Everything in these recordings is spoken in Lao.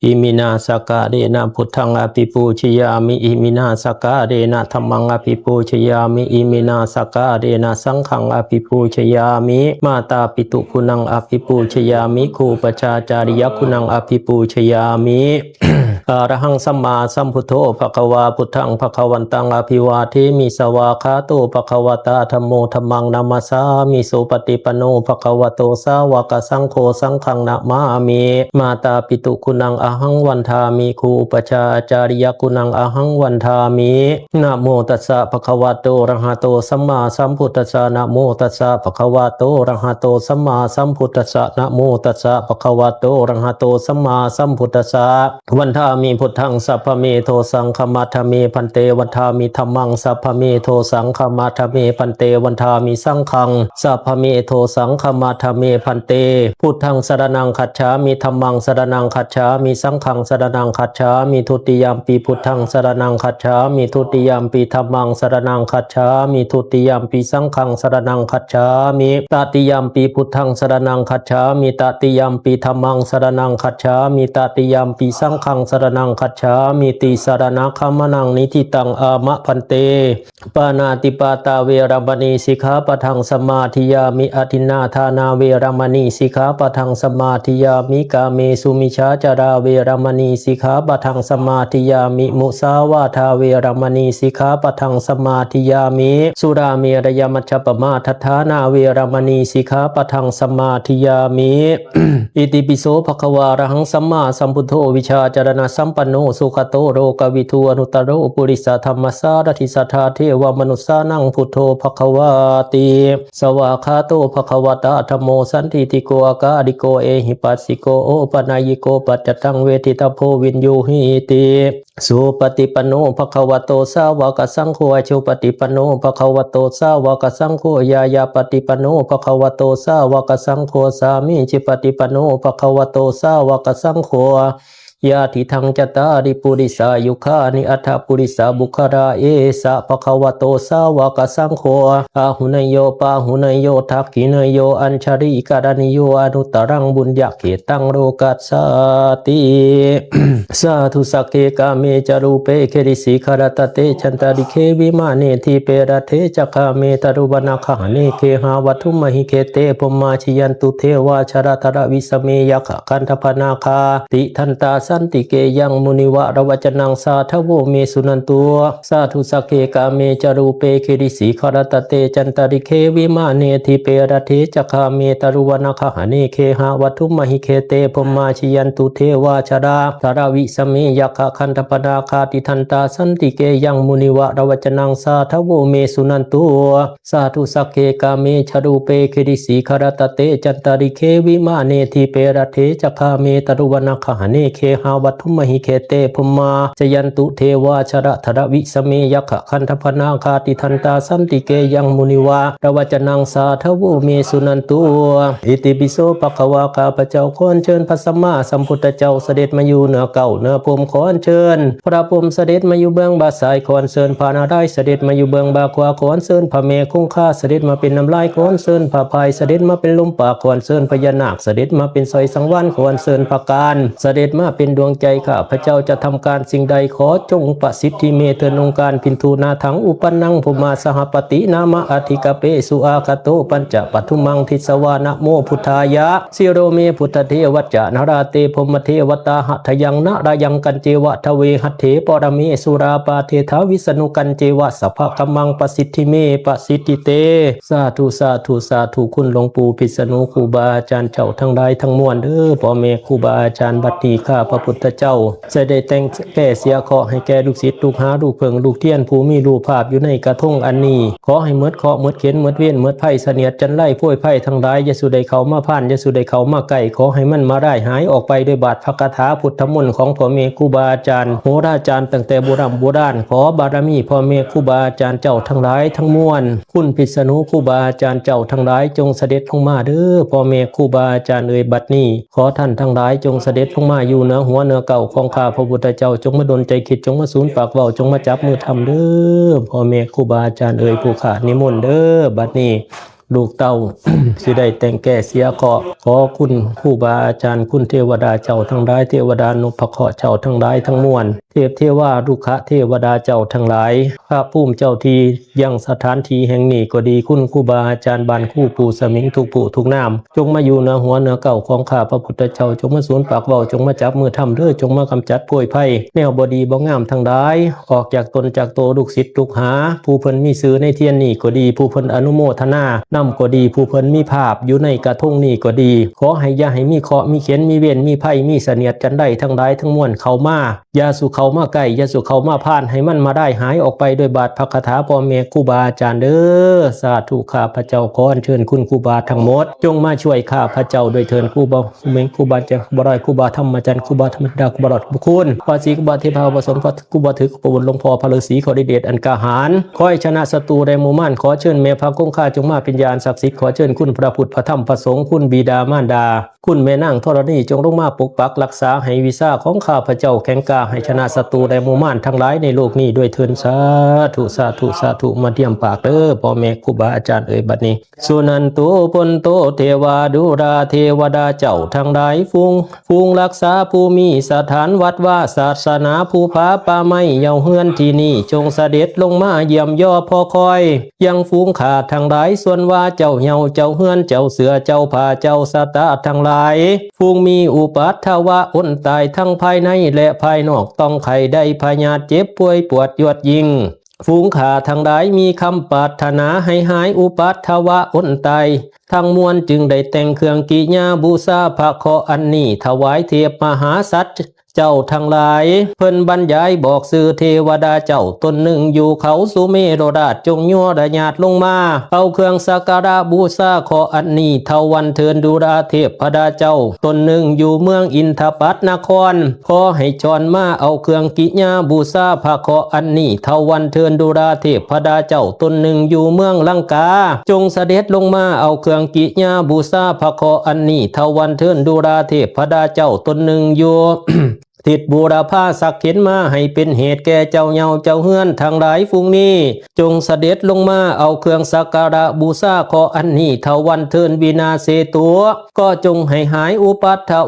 Iminā sakkārena buddhaṃ abhipūjayāmi. Iminā sakkārena dhammaṃ abhipūjayāmi. Iminā sakkārena saṅghaṃ abhipūjayāmi. Mātāpituguṇaṃ abhipūjayāmi. ຄູປະຊາຈາລິຍະກຸນາງ abhipūjayāmi. Arahaṃ sammāsambuddho bhagavā. Buddhaṃ bhagavantaṃ abhivādemi. Svākkhāto bhagavatā dhammo. Dhammaṃ namassāmi. Supaṭipanno bhagavato sāvakasaṅgho. Saṅghaṃ namāmi. Mātāpituguṇaṃ ahaṃ vandāmi. ຄູປະຊາອາຈາລິຍະກຸນາງ ahaṃ vandāmi. Namo tassa bhagavato arahato sammāsambuddhassa. Namo tassa bhagavato arahato sammāsambuddhassa. Namo tassa bhagavato arahato sammāsambuddhassa. Vandāmi buddhaṃ sabbamedhosaṃ. Khamatha me bhante. Vandāmi dhammaṃ sabbamedhosaṃ. Khamatha me bhante. Vandāmi saṅghaṃ sabbamedhosaṃ. Khamatha me bhante. Buddhaṃ saraṇaṃ gacchāmi. Dhammaṃ saraṇaṃ gacchāmi. Saṅghaṃ saraṇaṃ gacchāmi. Dutiyampi buddhaṃ saraṇaṃ gacchāmi. Dutiyampi dhammaṃ saraṇaṃ gacchāmi. Dutiyampi saṅghaṃ saraṇaṃ gacchāmi. Tatiyampi buddhaṃ saraṇaṃ gacchāmi. Tatiyampi dhammaṃ saraṇaṃ gacchāmi. Tatiyampi saṅghaṃ saraṇaṃ gacchāmi. Tisaraṇagamanaṃ niṭṭhitaṃ. Āma bhante. Pāṇātipātā veramaṇī sikkhāpadaṃ samādiyāmi. Adinnādānā veramaṇī sikkhāpadaṃ samādiyāmi. Kāmesu micchācārā veramaṇī sikkhāpadaṃ samādiyāmi. Musāvādā veramaṇī sikkhāpadaṃ samādiyāmi. Surāmerayamajjapamādaṭṭhānā veramaṇī sikkhāpadaṃ samādiyāmi. Itipi so bhagavā arahaṃ sammāsambuddho vijjācaraṇasampanno sugato lokavidū anuttaro purisadammasārathi satthā devamanussānaṃ buddho bhagavāti. Svākkhāto bhagavatā dhammo sandiṭṭhiko akāliko ehipassiko opanayiko paccattaṃ veditabbo viññūhīti. Supaṭipanno bhagavato sāvakasaṅgho, ujupaṭipanno bhagavato sāvakasaṅgho, ñāyapaṭipanno bhagavato sāvakasaṅgho, sāmīcipaṭipanno bhagavato sāvakasaṅgho, yadidaṃ cattāri purisayugāni aṭṭha purisapuggalā, esa bhagavato sāvakasaṅgho, āhuneyyo pāhuneyyo dakkhiṇeyyo añjalikaraṇīyo anuttaraṃ puññakkhettaṃ lokassāti. Sādhu. Sagge kāme ca rūpe girisikharataṭe cantalikkhe vimāne dīpe raṭṭhe ca gāme taruvanagahane gehavatthumhi khette bhummā cāyantu devā jalathalavisame yakkhagandhabbanāgā tiṭṭhantā santike yaṃ munivaravacanaṃ sādhavo me suṇantu. Sādhu. Sagge kāme ca rūpe girisikharataṭe cantalikkhe vimāne dīpe raṭṭhe ca gāme taruvanagahane gehavatthumhi khette bhummā cāyantu devā jalathalavisame yakkhagandhabbanāgā tiṭṭhantā santike yaṃ munivaravacanaṃ sādhavo me suṇantu. Sādhu. Sagge kāme ca rūpe girisikharataṭe cantalikkhe vimāne dīpe raṭṭhe ca gāme taruvanagahane gehavatthumhi khette bhummā cāyantu devā jalathalavisame yakkhagandhabbanāgā tiṭṭhantā santike yaṃ munivaravacanaṃ sādhavo me suṇantu. Itipi so bhagavā. ຂ້າພະເຈົ້າຂໍອັນເຊີນພະສຳມາສຳພຸດທະເຈົ້າສະເດັດມາຢູ່ເໜືອເກົ້າເໜືອພົມ, ຂໍອັນເຊີນພະພົມສະເດັດມາຢູ່ເບື້ອງບ່າຊ້າຍ, ຂໍອັນເຊີນພະນາລາຍສະເດັດມາຢູ່ເບື້ອງບ່າຂວາ, ຂໍອັນເຊີນພະແມ່ຄົງຄາສະເດັດມາເປັນນ້ຳລາຍ, ຂໍອັນເຊີນພະພາຍສະເດັດມາເປັນລົມປາກ, ຂໍອັນເຊີນພະຍານາກສະເດັດມາເປັນສອຍສັງວານ, ຂໍອັນເຊີນພະການສະເດັດມາເປັນດວງໃຈ. ຂ້າພະເຈົ້າຈະທຳການສິ່ງໃດ ຂໍຈົ່ງປະສິດທິເມເທີນອົງການພິນທຸນາທັງອຸປັນນັງ ພູມາສະຫະປະຕິນາມະອະທິກະເປສຸອາຄາໂຕປັນຈະປະທຸມັງທິດສະວາ ນະໂມພຸດທາຍະ ສິໂຣເມພຸດທະເທວະຈານາລາເຕ ພົມມະເທວະຕາ ຫັດຖະຍັງນາລາຍັງກັນເຈວະ ທະເວຫັດເຖປະລະເມສຸຣາ ປາເທທາວິສະນຸກັນເຈວະ ສັບພະກຳມັງປະສິດທິເມ ປະສິດທິເຕ. ສາທຸ ສາທຸ ສາທຸ ຄຸນຫຼວງປູ່ພິດສະນຸ ຄູບາອາຈານເຈົ້າທັງຫຼາຍທັງມວນເດີ ພໍ່ແມ່ຄູບາອາຈານ. ບັດນີ້ຂ້າພະພຸດທະເຈົ້າ ຈະໄດ້ແຕ່ງແກ້ເສຍເຄາະໃຫ້ແກ່ລູກສິດລູກຫາ ລູກເຜິ້ງລູກທຽນ ຜູ້ມີຮູບພາບຢູ່ໃນກະທົງອັນນີ້. ຂໍໃຫ້ໝົດເຄາະ ໝົດເຂັນ ໝົດເວນ ໝົດໄພສະເໜຽດຈັນໄລໂພຍໄພທັງຫຼາຍ ຢ່າສູ່ໄດ້ເຂົ້າມາພານ ຢ່າສູ່ໄດ້ເຂົ້າມາໃກ້. ຂໍໃຫ້ມັນມາລາຍຫາຍອອກໄປ ດ້ວຍບາດພະຄາຖາພຸດທະມົນຂອງພໍ່ແມ່ຄູບາອາຈານ ໂຫລາຈານຕັ້ງແຕ່ບູຮຳບູຮານ. ຂໍບາລະມີພໍ່ແມ່ຄູບາອາຈານເຈົ້າທັງຫຼາຍທັງມວນ ຄຸນພິດສະນຸຄູບາອາຈານເຈົ້າທັງຫຼາຍ ຈົ່ງສະເດັດລົງມາເດີ ພໍ່ແມ່ຄູບາອາຈານເອີຍ. ບັດນີ້ ຂໍທ່ານທັງຫຼາຍຈົ່ງສະເດັດລົງມາຢູ່ເໜືອຫົວເໜືອເກົ້າຂອງຂ້າພະພຸດທະເຈົ້າ, ຈົ່ງມາດົນໃຈຄິດ, ຈົ່ງມາສູນປາກເວົ້າ, ຈົ່ງມາຈັບມືທຳເດີ ພໍ່ແມ່ຄູບາອາຈານເອີຍ ຜູ້ຂ້ານິມົນເດີ. ບັດນີ້ ລູກເຕົ້າ ຊິໄດ້ແຕ່ງແກ່ເສຍເຄາະ. ຂໍຄຸນຄູບາອາຈານ ຄຸນເທວະດາເຈົ້າທັງຫຼາຍ ເທວະດານົບພະເຄາະເຈົ້າທັງຫຼາຍທັງມວນ ເທບເທວາ ລຸກຂະເທວະດາເຈົ້າທັງຫຼາຍ ພະພູມເຈົ້າທີ່ຍັງສະຖານທີ່ແຫ່ງນີ້ກໍດີ ຄຸນຄູບາອາຈານ ບ້ານຄູ ປູ່ສະໝິງ ທຸກຜູ້ທຸກນາມ ຈົ່ງມາຢູ່ເໜືອຫົວເໜືອເກົ້າຂອງຂ້າພະພຸດທະເຈົ້າ ຈົ່ງມາສູນປາກເວົ້າ ຈົ່ງມາຈັບມືທຳເດີ ຈົ່ງມາກຳຈັດໂພຍໄພ ແນວບໍ່ດີບໍ່ງາມທັງຫຼາຍ ອອກຈາກຕົນຈາກໂຕລູກສິດລູກຫາ ຜູ້ເພິ່ນມີຊື່ໃນທຽນນີ້ກໍດີ ຜູ້ເພິ່ນອະນຸໂມທະນານຳກໍດີ ຜູ້ເພິ່ນມີພາບຢູ່ໃນກະທົງນີ້ກໍດີ ຂໍໃຫ້ຢ່າໃຫ້ມີເຄາະມີເຂັນ ມີເວນມີໄພ ມີສະເໜຽດຈັນໄດທັງຫຼາຍທັງມວນເຂົ້າມາ ຢ່າສູ່ເຂົ້າມາໃກ້ ຢ່າສູ່ເຂົ້າມາຜ່ານ ໃຫ້ມັນມາໄດ້ຫາຍອອກໄປໂດຍບາດພະຄາຖາພໍ່ແມ່ຄູບາອາຈານເດີ. ສາທຸ ຂ້າພະເຈົ້າຂໍອັນເຊີນຄຸນຄູບາທັງໝົດ ຈົ່ງມາຊ່ວຍຂ້າພະເຈົ້າດ້ວຍເທີ້ນ ຄູບາ ຄູເມັງຄູບາຈານ ຄູບາໄດ້ ຄູບາທຳມະຈັນ ຄູບາທຳມະດາ ຄູບາຫຼອດ ຄູບາຄູນ ພະສີ ຄູບາເທພາ ພະສົງ ພະ ຄູບາຖື ຂອບຄຸນຫຼວງພໍ່ພະລືສີ ຂໍລິດເດດອັນກ້າຫານ ຂໍໃຫ້ຊະນະສັດຕູໄດ້ໝູ່ມານ ຂໍເຊີນແມ່ພະຄົງຄາຈົ່ງມາເປັນຍານສັກສິດ ຂໍເຊີນຄຸນພະພຸດ ພະທຳ ພະສົງ ຄຸນບິດາມານດາ ຄຸນແມ່ນາງທໍລະນີ ຈົ່ງລົງມາປົກປັກລັກສາໃຫ້ວິຊາຂອງຂ້າພະເຈົ້າແຂງກ້າ ໃຫ້ຊະນະສັດຕູ ແລະ ໝູ່ມານທັງຫຼາຍໃນໂລກນີ້ດ້ວຍເທີ້ນ ສາທຸ ສາທຸ ສາທຸ ມາຕຽມປາກເດີພໍ່ແມ່ຄູບາອາຈານເອີຍ ບັດນີ້ ສຸນັນໂຕ ພົນໂຕ ເທວາ ດູລາເທວະດາເຈົ້າທັງຫຼາຍ ຝູງ ຝູງລັກສາພູມິສະຖານວັດວາສາສະໜາ ພູຜາປ່າໄມ້ເຍົາເຮືອນທີ່ນີ້ ຈົ່ງສະເດັດລົງມາຢ້ຽມຢໍ້ພໍຄອຍ ຍັງຝູງຂ້າທັງຫຼາຍ ສ່ວນວ່າເຈົ້າເຍົາ ເຈົ້າເຮືອນ ເຈົ້າເສື້ອ ເຈົ້າຜ້າ ເຈົ້າຊະຕາທັງຫຼາຍ ຝູງມີອຸປັດທະວະອົນຕາຍ ທັງພາຍໃນ ແລະ ພາຍນອກ ຕ້ອງໄຂ້ໄດ້ພະຍາດ ເຈັບປ່ວຍປວດຍວດຍິ່ງ ຝູງຂ້າທັງຫຼາຍ ມີຄຳປາດຖະໜາໃຫ້ຫາຍອຸປັດທະວະອົນຕາຍ ທັງມວນຈຶ່ງໄດ້ແຕ່ງເຄື່ອງກິຍາບູຊາພະເຄາະອັນນີ້ ຖວາຍເທບມະຫາສັດ ເຈົ້າທັງຫຼາຍ ເພິ່ນບັນຍາຍບອກຊື່ເທວະດາເຈົ້າຕົນໜຶ່ງຢູ່ເຂົາສຸເມໂຣລາດ ຈົ່ງຍົວະຍາດລົງມາ ເອົາເຄື່ອງສັກກາລະບູຊາເຄາະອັນນີ້ເທົ່າວັນເທີນ ດູລາເທບພະດາເຈົ້າຕົນໜຶ່ງຢູ່ເມືອງອິນທະປັດນະຄອນ ຂໍໃຫ້ຈອນມາເອົາເຄື່ອງກິຍາບູຊາພະເຄາະອັນນີ້ເທົ່າວັນເທີນ ດູລາເທບພະດາເຈົ້າຕົນໜຶ່ງຢູ່ເມືອງລັງກາ ຈົ່ງສະເດັດລົງມາເອົາເຄື່ອງກິຍາບູຊາພະເຄາະອັນນີ້ເທົ່າວັນເທີນ ດູລາເທບພະດາເຈົ້າຕົນໜຶ່ງຢູ່ ທິດບູລະພາສັກເຂັນມາໃຫ້ເປັນເຫດແກ່ເຈົ້າເຍົາເຈົ້າເຮືອນທັງຫຼາຍຝູງນີ້ ຈົ່ງສະເດັດລົງມາເອົາເຄື່ອງສັກກາລະບູຊາເຄາະອັນນີ້ເທົ່າວັນເທີນ ວິນາເສຕຸ ກໍຈົ່ງໃຫ້ຫາຍອຸປັດທະ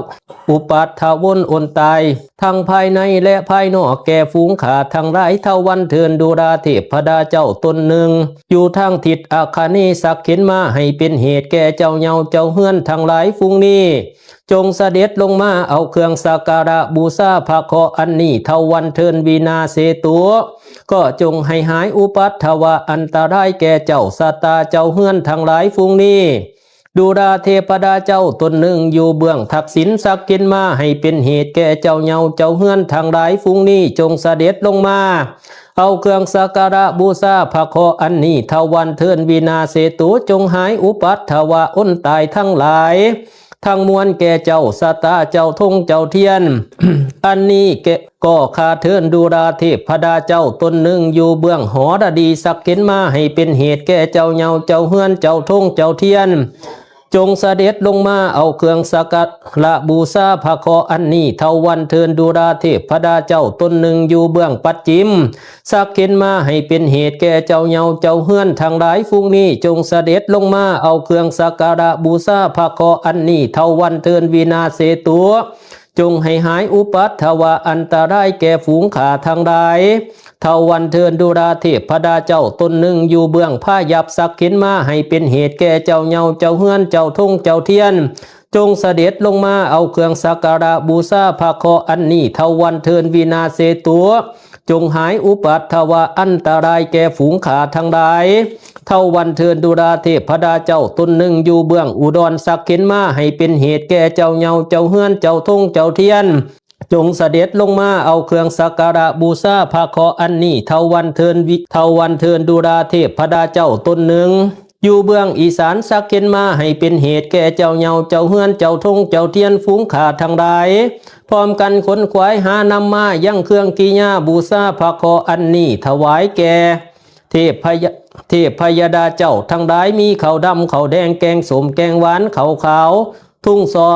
ອຸປັດທະວົນອົນຕາຍ ທັງພາຍໃນ ແລະ ພາຍນອກ ແກ່ຝູງຂ້າທັງຫຼາຍເທົ່າວັນເທີນ ດູລາເທບພະດາເຈົ້າຕົນໜຶ່ງ ຢູ່ທາງທິດອາຄະເນ ສັກເຂັນມາໃຫ້ເປັນເຫດແກ່ເຈົ້າເຍົາເຈົ້າເຮືອນທັງຫຼາຍຝູງນີ້ ຈົ່ງສະເດັດລົງມາເອົາເຄື່ອງສັກກາລະບູຊາພະເຄາະອັນນີ້ເທົ່າວັນເທີນ ວິນາເສຕຸ ກໍຈົ່ງໃຫ້ຫາຍອຸປັດທະວະອັນຕະລາຍແກ່ເຈົ້າຊະຕາເຈົ້າເຮືອນທັງຫຼາຍຝູງນີ້ ດູລາເທບພະດາເຈົ້າຕົນໜຶ່ງຢູ່ເບື້ອງທັກສິນ ສັກເຂັນມາໃຫ້ເປັນເຫດແກ່ເຈົ້າເຍົາເຈົ້າເຮືອນທັງຫຼາຍຝູງນີ້ ຈົ່ງສະເດັດລົງມາ ເອົາເຄື່ອງສັກກາລະບູຊາພະເຄາະອັນນີ້ເທົ່າວັນເທີນ ວິນາເສຕຸ ຈົ່ງຫາຍອຸປັດທະວະອົນຕາຍທັງຫຼາຍ ທັງມວນແກ່ເຈົ້າຊະຕາເຈົ້າທົງເຈົ້າທຽນ ອັນນີ້ແກ່ ກໍຂ້າເທີນດູລາເທບພະດາເຈົ້າຕົນໜຶ່ງຢູ່ເບື້ອງຫໍລະດີ ສັກເຂັນມາໃຫ້ເປັນເຫດແກ່ເຈົ້າເຍົາເຈົ້າເຮືອນເຈົ້າທົງເຈົ້າທຽນ ຈົ່ງສະເດັດລົງມາເອົາເຄື່ອງສັກກາລະບູຊາພະເຄາະອັນນີ້ເທົ່າວັນເທີນ ດູລາເທບພະດາເຈົ້າຕົນໜຶ່ງຢູ່ເບື້ອງປັດຈິມ ສັກເຂັນມາໃຫ້ເປັນເຫດແກ່ເຈົ້າເຍົາເຈົ້າເຮືອນທັງຫຼາຍຝູງນີ້ ຈົ່ງສະເດັດລົງມາເອົາເຄື່ອງສັກກາລະບູຊາພະເຄາະອັນນີ້ເທົ່າວັນເທີນ ວິນາເສຕຸ ຈົ່ງໃຫ້ຫາຍອຸປັດທະວະອັນຕະລາຍແກ່ຝູງຂ້າທັງຫຼາຍ ທ້າວວັນເທີນດູລາເທບພະດາເຈົ້າຕົນໜຶ່ງຢູ່ເບື້ອງພາຍັບ ສັກເຂັນມາໃຫ້ເປັນເຫດແກ່ເຈົ້າເຍົາເຈົ້າເຮືອນເຈົ້າທົງເຈົ້າທຽນ ຈົ່ງສະເດັດລົງມາເອົາເຄື່ອງສັກກາລະບູຊາພະເຄາະອັນນີ້ ທ້າວວັນເທີນວິນາເສຕຸ ຈົ່ງຫາຍອຸປັດທະວະອັນຕະລາຍແກ່ຝູງຂ້າທັງຫຼາຍ ທ້າວວັນເທີນດູລາເທບພະດາເຈົ້າຕົນໜຶ່ງຢູ່ເບື້ອງອຸດອນ ສັກເຂັນມາໃຫ້ເປັນເຫດແກ່ເຈົ້າເຍົາເຈົ້າເຮືອນເຈົ້າທົງເຈົ້າທຽນ ຈົ່ງສະເດັດລົງມາເອົາເຄື່ອງສັກກາລະບູຊາພະເຄາະອັນນີ້ ທ້າວວັນເທີນວິ ທ້າວວັນເທີນດູລາເທບພະດາເຈົ້າຕົນໜຶ່ງ ຢູ່ເບື້ອງອີສານ ສັກເຂັນມາໃຫ້ເປັນເຫດແກ່ເຈົ້າເຍົາເຈົ້າເຮືອນເຈົ້າທົງເຈົ້າທຽນ ຝູງຂ້າທັງຫຼາຍ ພ້ອມກັນຂົນຂວາຍຫານຳມາຍັງເຄື່ອງກິຍາບູຊາພະເຄາະອັນນີ້ ຖວາຍແກ່ເທບພະຍາ ເທບພະຍາດາເຈົ້າທັງຫຼາຍ ມີເຂົ້າດຳເຂົ້າແດງ ແກງສົ້ມແກງຫວານ ເຂົ້າຂາວ ທຸງຊໍ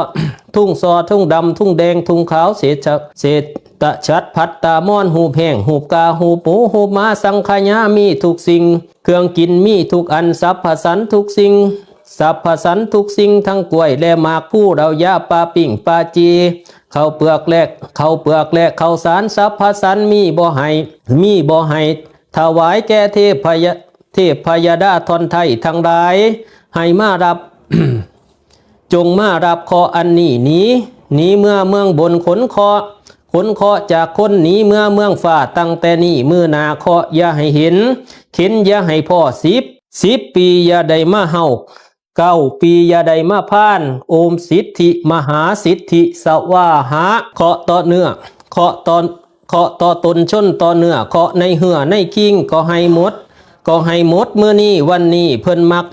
ທຸງຊໍ ທຸງດຳ ທຸງແດງ ທຸງຂາວ ເສດສະ ເສດ ຕະສັດພັດຕາມອນ ຮູບແຫ້ງ ຮູບກາ ຮູບໝູ ຮູບໝາ ສັງຂະຍາມີທຸກສິ່ງ ເຄື່ອງກິນມີທຸກອັນ ສັບພະສັນທຸກສິ່ງ ສັບພະສັນທຸກສິ່ງ ທັງກ້ວຍແລະໝາກພູ ເຫຼົ້າຢາ ປາປີ້ງ ປາຈີ່ ເຂົ້າເປືອກແລະ ເຂົ້າເປືອກແລະເຂົ້າສານ ສັບພະສັນມີບໍ່ໃຫ້ ມີບໍ່ໃຫ້ ຖວາຍແກ່ເທບພະຍາ ເທບພະຍາດາທ່ອນໄທທັງຫຼາຍ ໃຫ້ມາຮັບ ຈົ່ງມາຮັບເຄາະອັນນີ້ໜີ ໜີເມືອເມືອງບົນ ຂົນເຄາະ ຂົນເຄາະຈາກຄົນໜີເມືອເມືອງຟ້າ ຕັ້ງແຕ່ນີ້ມື້ໜ້າເຄາະຢ່າໃຫ້ເຫັນ ເຂັນຢ່າໃຫ້ພໍ້ ສິບ ສິບປີຢ່າໄດ້ມາເຮົາ ເກົ້າປີຢ່າໄດ້ມາພານ ໂອມສິດທິມະຫາສິດທິສະຫວາຫະ ເຄາະຕໍ່ເນື້ອ ເຄາະຕໍ່ ເຄາະຕໍ່ຕົນຊົນຕໍ່ເນື້ອ ເຄາະໃນເຫື່ອໃນຄີງກໍໃຫ້ໝົດ ກໍໃຫ້ໝົດມື້ນີ້ວັນນີ້ ເພິ່ນມັກ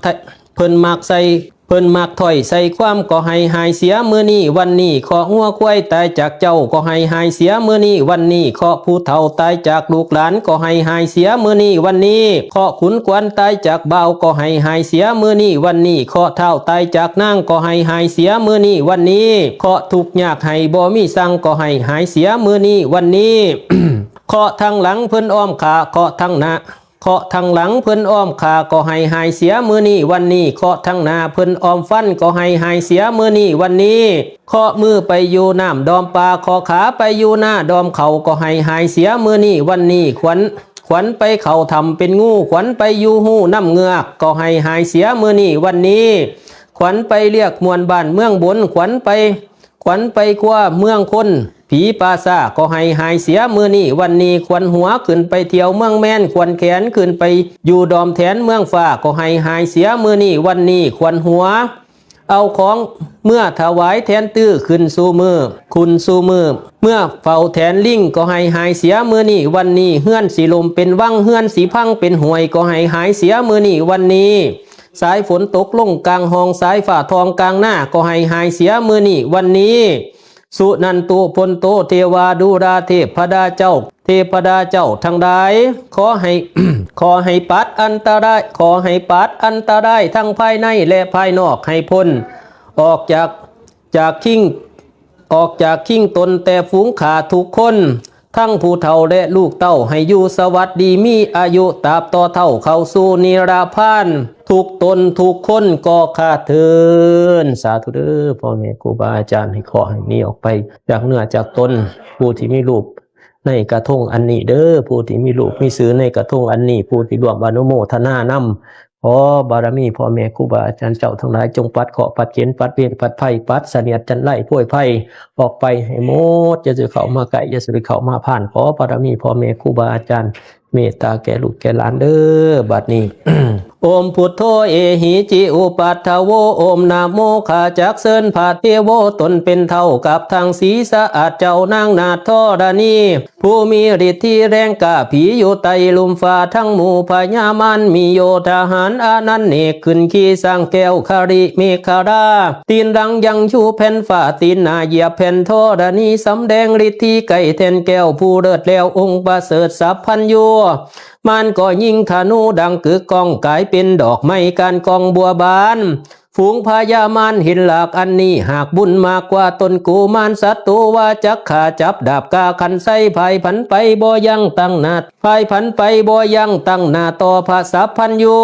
ເພິ່ນມັກໃສ່ ເພິ່ນມັກຖ້ອຍໃສ່ຄວາມກໍໃຫ້ຫາຍເສຍມື້ນີ້ວັນນີ້ ເຄາະງົວຄວາຍຕາຍຈາກເຈົ້າກໍໃຫ້ຫາຍເສຍມື້ນີ້ວັນນີ້ ເຄາະຜູ້ເຖົ້າຕາຍຈາກລູກຫຼານກໍໃຫ້ຫາຍເສຍມື້ນີ້ວັນນີ້ ເຄາະຂຸນກວນຕາຍຈາກບ່າວກໍໃຫ້ຫາຍເສຍມື້ນີ້ວັນນີ້ ເຄາະທ້າວຕາຍຈາກນາງກໍໃຫ້ຫາຍເສຍມື້ນີ້ວັນນີ້ ເຄາະທຸກຍາກໄຮ້ບໍ່ມີສັງກໍໃຫ້ຫາຍເສຍມື້ນີ້ວັນນີ້ ເຄາະທາງຫຼັງເພິ່ນອ້ອມຂ້າ ເຄາະທາງໜ້າ ເຄາະທາງຫຼັງເພິ່ນອ້ອມຂ້າກໍໃຫ້ຫາຍເສຍມື້ນີ້ວັນນີ້ ເຄາະທາງໜ້າເພິ່ນອ້ອມຟັນກໍໃຫ້ຫາຍເສຍມື້ນີ້ວັນນີ້ ເຄາະມືໄປຢູ່ນ້ຳດອມປາ ເຄາະຂາໄປຢູ່ນາດອມເຂົ້າກໍໃຫ້ຫາຍເສຍມື້ນີ້ວັນນີ້ ຂວັນ ຂວັນໄປເຂົ້າຖ້ຳເປັນງູ ຂວັນໄປຢູ່ຮູນ້ຳເງືອກກໍໃຫ້ຫາຍເສຍມື້ນີ້ວັນນີ້ ຂວັນໄປລຽກມ່ວນບ້ານເມືອງບົນ ຂວັນໄປ ຂວັນໄປຄົວເມືອງຄົນ ຜີປ່າຊ້າກໍໃຫ້ຫາຍເສຍມື້ນີ້ວັນນີ້ ຂວັນຫົວຂຶ້ນໄປທ່ຽວເມືອງແມນ ຂວັນແຂນຂຶ້ນໄປຢູ່ດອມແທນເມືອງຟ້າກໍໃຫ້ຫາຍເສຍມື້ນີ້ວັນນີ້ ຂວັນຫົວ ເອົາຂອງເມືອຖວາຍແທນຕື້ຂຶ້ນສູ່ມື ຂຶ້ນສູ່ມື ເມືອເຝົ້າແທນລິງກໍໃຫ້ຫາຍເສຍມື້ນີ້ວັນນີ້ ເຮືອນຊິລົ້ມເປັນວັງ ເຮືອນຊິພັງເປັນຫ້ວຍກໍໃຫ້ຫາຍເສຍມື້ນີ້ວັນນີ້ ສາຍຝົນຕົກລົງກາງຫ້ອງ ສາຍຟ້າທອງກາງນາ ກໍໃຫ້ຫາຍເສຍມື້ນີ້ວັນນີ້ ສຸນັນຕຸພົນໂຕ ເທວາດູລາ ເທພະດາເຈົ້າ ເທພະດາເຈົ້າທັງຫຼາຍ ຂໍໃຫ້ ຂໍໃຫ້ປັດອັນຕະລາຍ ຂໍໃຫ້ປັດອັນຕະລາຍທັງພາຍໃນ ແລະ ພາຍນອກໃຫ້ພົ້ນ ອອກຈາກ ຈາກຄິງ ອອກຈາກຄິງຕົນແຕ່ຝູງຂ້າທຸກຄົນ ທັງຜູ້ເຖົ້າ ແລະ ລູກເຕົ້າ ໃຫ້ຢູ່ສະຫວັດດີ ມີອາຍຸຕາບຕໍ່ເທົ່າ ເຂົ້າສູ່ນິລະພານ ທຸກຕົນທຸກຄົນກໍຂ້າເທີນ. ສາທຸເດີ ພໍ່ແມ່ຄູບາອາຈານ ໃຫ້ເຄາະໃຫ້ໜີອອກໄປຈາກເນື້ອຈາກຕົນ ຜູ້ທີ່ມີຮູບໃນກະທົງອັນນີ້ເດີ ຜູ້ທີ່ມີຮູບມີຊື່ໃນກະທົງອັນນີ້ ຜູ້ທີ່ຮ່ວມອະນຸໂມທະນານຳ ຂໍບາລະມີພໍ່ແມ່ຄູບາອາຈານເຈົ້າທັງຫຼາຍ ຈົ່ງປັດເຄາະ ປັດເຂັນ ປັດເວນ ປັດໄພ ປັດສະເໜຽດຈັນໄລໂພຍໄພອອກໄປໃຫ້ໝົດ ຢ່າຊິເຂົ້າມາໃກ້ ຢ່າຊິໄດ້ເຂົ້າມາຜ່ານ ຂໍບາລະມີພໍ່ແມ່ຄູບາອາຈານເມດຕາແກ່ລູກແກ່ຫຼານເດີ ບັດນີ້ ໂອມພຸດໂທ ເອຫິ ຈິ ອຸປັດຖະໂວ ໂອມນະໂມ ຂ້າຈັກເຊີນພະເທໂວ ຕົນເປັນເຖົ້າກັບທັງສີສະອາດເຈົ້ານາງນາດທໍລະນີ ຜູ້ມີລິດທີ່ແຮງກ້າຜີຢູ່ໃຕ້ລຸ່ມຟ້າ ທັງໝູ່ພະຍາມານມີໂຍທະຫານອະນັນເນກ ຂຶ້ນຂີ່ຊ້າງແກ້ວຄະລິເມຂະລາ ຕີນຫຼັງຍັງຢູ່ແຜ່ນຟ້າ ຕີນໜ້າຢຽບແຜ່ນທໍລະນີ ສຳແດງລິດທີ່ໄກ້ແທ່ນແກ້ວຜູ້ເລີດແລ້ວອົງປະເສີດສັບພັນຍູ ມານກໍຍິງທະນູດັງກຶກກ້ອງ ກາຍເປັນດອກໄມ້ກ້ານກ້ອງບົວບານ ຝູງພະຍາມານເຫັນລາກອັນນີ້ ຫາກບຸນມາກກວ່າຕົ້ນກູ ມານສັດຕູວ່າຈັກຂ້າ ຈັບດາບກ້າຂັນໃສ່ ພາຍຜັນໄປບໍ່ຢັ້ງຕັ້ງໜ້າ ພາຍຜັນໄປບໍ່ຢັ້ງຕັ້ງໜ້າຕໍ່ພະສັບພັນຍູ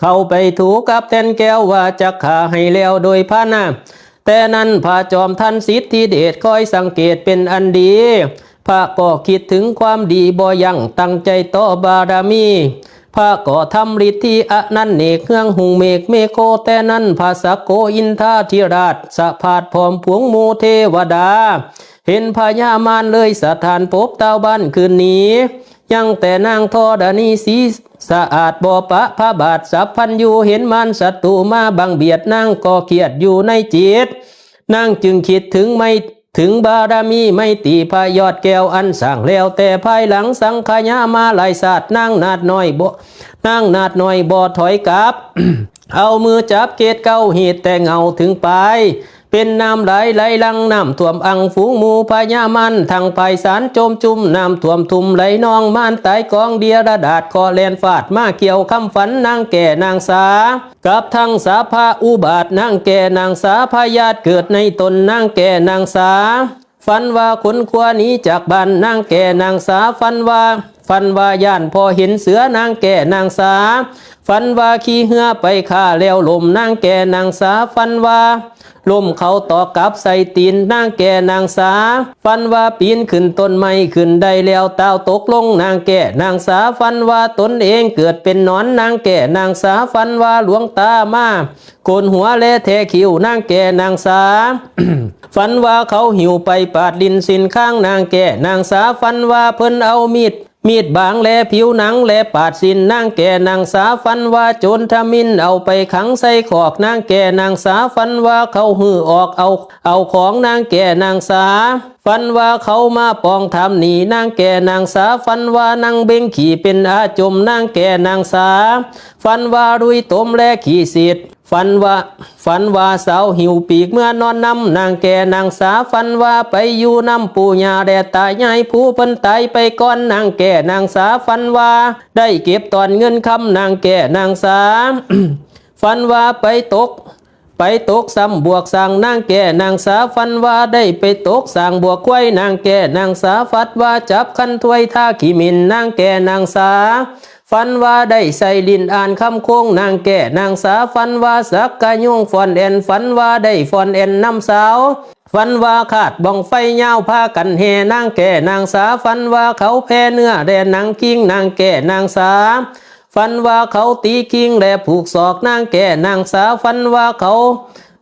ເຂົ້າໄປຖູກັບແທ່ນແກ້ວວ່າຈັກຂ້າໃຫ້ແລ້ວໂດຍພານະ ແຕ່ນັ້ນພະຈອມທັນສິດທິເດດຄອຍສັງເກດເປັນອັນດີ ພະກໍຄິດເຖິງຄວາມດີບໍ່ຢັ້ງ ຕັ້ງໃຈຕໍ່ບາລະມີ ພະກໍທຳລິດທິອະນັນເນກ ເຮືອງຮຸ່ງເມກເມໂຄ ແຕ່ນັ້ນພະສັກໂກອິນທາທິລາດສະພາດພ້ອມຝູງໝູ່ເທວະດາ ເຫັນພະຍາມານເລີຍສະຖານປົບຕາວບ້ານຄືນໜີ ຍັງແຕ່ນາງທໍລະນີສີສະອາດບໍ່ປະພະບາດສັບພັນຍູ ເຫັນມານສັດຕູມາບັງບຽດ ນາງກໍຄຽດຢູ່ໃນຈິດ ນາງຈຶ່ງຄິດເຖິງໄມ ເຖິງບາລະມີໄມຕີພະຍອດແກ້ວອັນສ້າງແລ້ວແຕ່ພາຍຫຼັງ ສັງຂະຍາມາຫຼາຍຊາດ ນາງນາດນ້ອຍບໍ່ ນາງນາດນ້ອຍບໍ່ຖອຍກັບ ເອົາມືຈັບເກດເກົ້າ ຮີດແຕ່ເຫງົ້າເຖິງປາຍ ເປັນນ້ຳຫຼາຍໄຫຼຫຼັງນ້ຳຖ້ວມອັ່ງ ຝູງໝູ່ພະຍາມານທັງພາຍສານ ໂຈມຈຸ່ມນ້ຳຖ້ວມທຸ່ມໄຫຼນອງ ມານຕາຍກອງເດຍລະດາດ ເຄາະແລ່ນຟາດມາກ່ຽວຄຳຝັນ ນາງແກ່ນາງສາ ກັບທັງສາພະອຸບາດ ນາງແກ່ນາງສາ ພະຍາດເກີດໃນຕົນ ນາງແກ່ນາງສາ ຝັນວ່າຂົນຂວາໜີຈາກບ້ານນາງແກ່ນາງສາ. ຝັນວ່າ ຝັນວ່າຢ້ານພໍ່ເຫັນເສືອນາງແກ່ນາງສາ. ຝັນວ່າຂີ່ເຮືອໄປຂ້າແລ້ວລົ້ມນາງແກ່ນາງສາ. ຝັນວ່າລົ້ມເຂົ້າຕອກກັບໃສ່ຕີນນາງແກ່ນາງສາ. ຝັນວ່າປີນຂຶ້ນຕົ້ນໄມ້ຂຶ້ນໄດ້ແລ້ວຕ່າວຕົກລົງນາງແກ່ນາງສາ. ຝັນວ່າຕົນເອງເກີດເປັນໜອນນາງແກ່ນາງສາ. ຝັນວ່າຫຼວງຕາມາ ໂກນຫົວແລແທຄິ້ວນາງແກ່ນາງສາ. ຝັນວ່າເຂົາຫິ້ວໄປປາດລີ້ນຊີ້ນຄາງນາງແກ່ນາງສາ. ຝັນວ່າເພິ່ນເອົາມີດ ມີດບາງແລຜິວໜັງແລປາດຊີ້ນນາງແກ່ນາງສາ. ຝັນວ່າໂຈນທະມິນເອົາໄປຂັງໃສ່ຄອກນາງແກ່ນາງສາ. ຝັນວ່າເຂົາຮື້ອອກເອົາ ເອົາຂອງນາງແກ່ນາງສາ. ຝັນວ່າເຂົາມາປອງຖາມໜີ້ນາງແກ່ນາງສາ. ຝັນວ່ານັ່ງເບັງຂີ້ເປັນອາຈົມນາງແກ່ນາງສາ. ຝັນວ່າລຸຍຕົມແລຂີ້ເສດ. ຝັນວ່າ ຝັນວ່າສາວຫິ້ວປີກເມືອນອນນຳນາງແກ່ນາງສາ. ຝັນວ່າໄປຢູ່ນຳປູ່ຍ່າແລຕາຍາຍ ຜູ້ເພິ່ນຕາຍໄປກ່ອນນາງແກ່ນາງສາ. ຝັນວ່າໄດ້ເກັບຕອນເງິນຄຳນາງແກ່ນາງສາ. ຝັນວ່າໄປຕົກ ໄປຕົກຊຳບວກສ້າງນາງແກ່ນາງສາ. ຝັນວ່າໄດ້ໄປຕົກສ້າງບວກຄວາຍນາງແກ່ນາງສາ. ຝັນວ່າຈັບຄັນຖ້ວຍທາຂີ້ໝິ່ນນາງແກ່ນາງສາ. ຝັນວ່າໄດ້ໃສ່ຫຼິ້ນອ່ານຄຳໂຄງນາງແກ່ນາງສາ. ຝັນວ່າສັກກະໂຍງຟ້ອນແອ່ນ. ຝັນວ່າໄດ້ຟ້ອນແອ່ນນຳສາວ. ຝັນວ່າຄາດບັ້ງໄຟຍາວພາກັນແຫ່ນາງແກ່ນາງສາ. ຝັນວ່າເຂົາແຜ່ເນື້ອແລໜັງຄິງນາງແກ່ນາງສາ. ຝັນວ່າເຂົາຕີຄິງແລຜູກສອກນາງແກ່ນາງສາ. ຝັນວ່າເຂົາ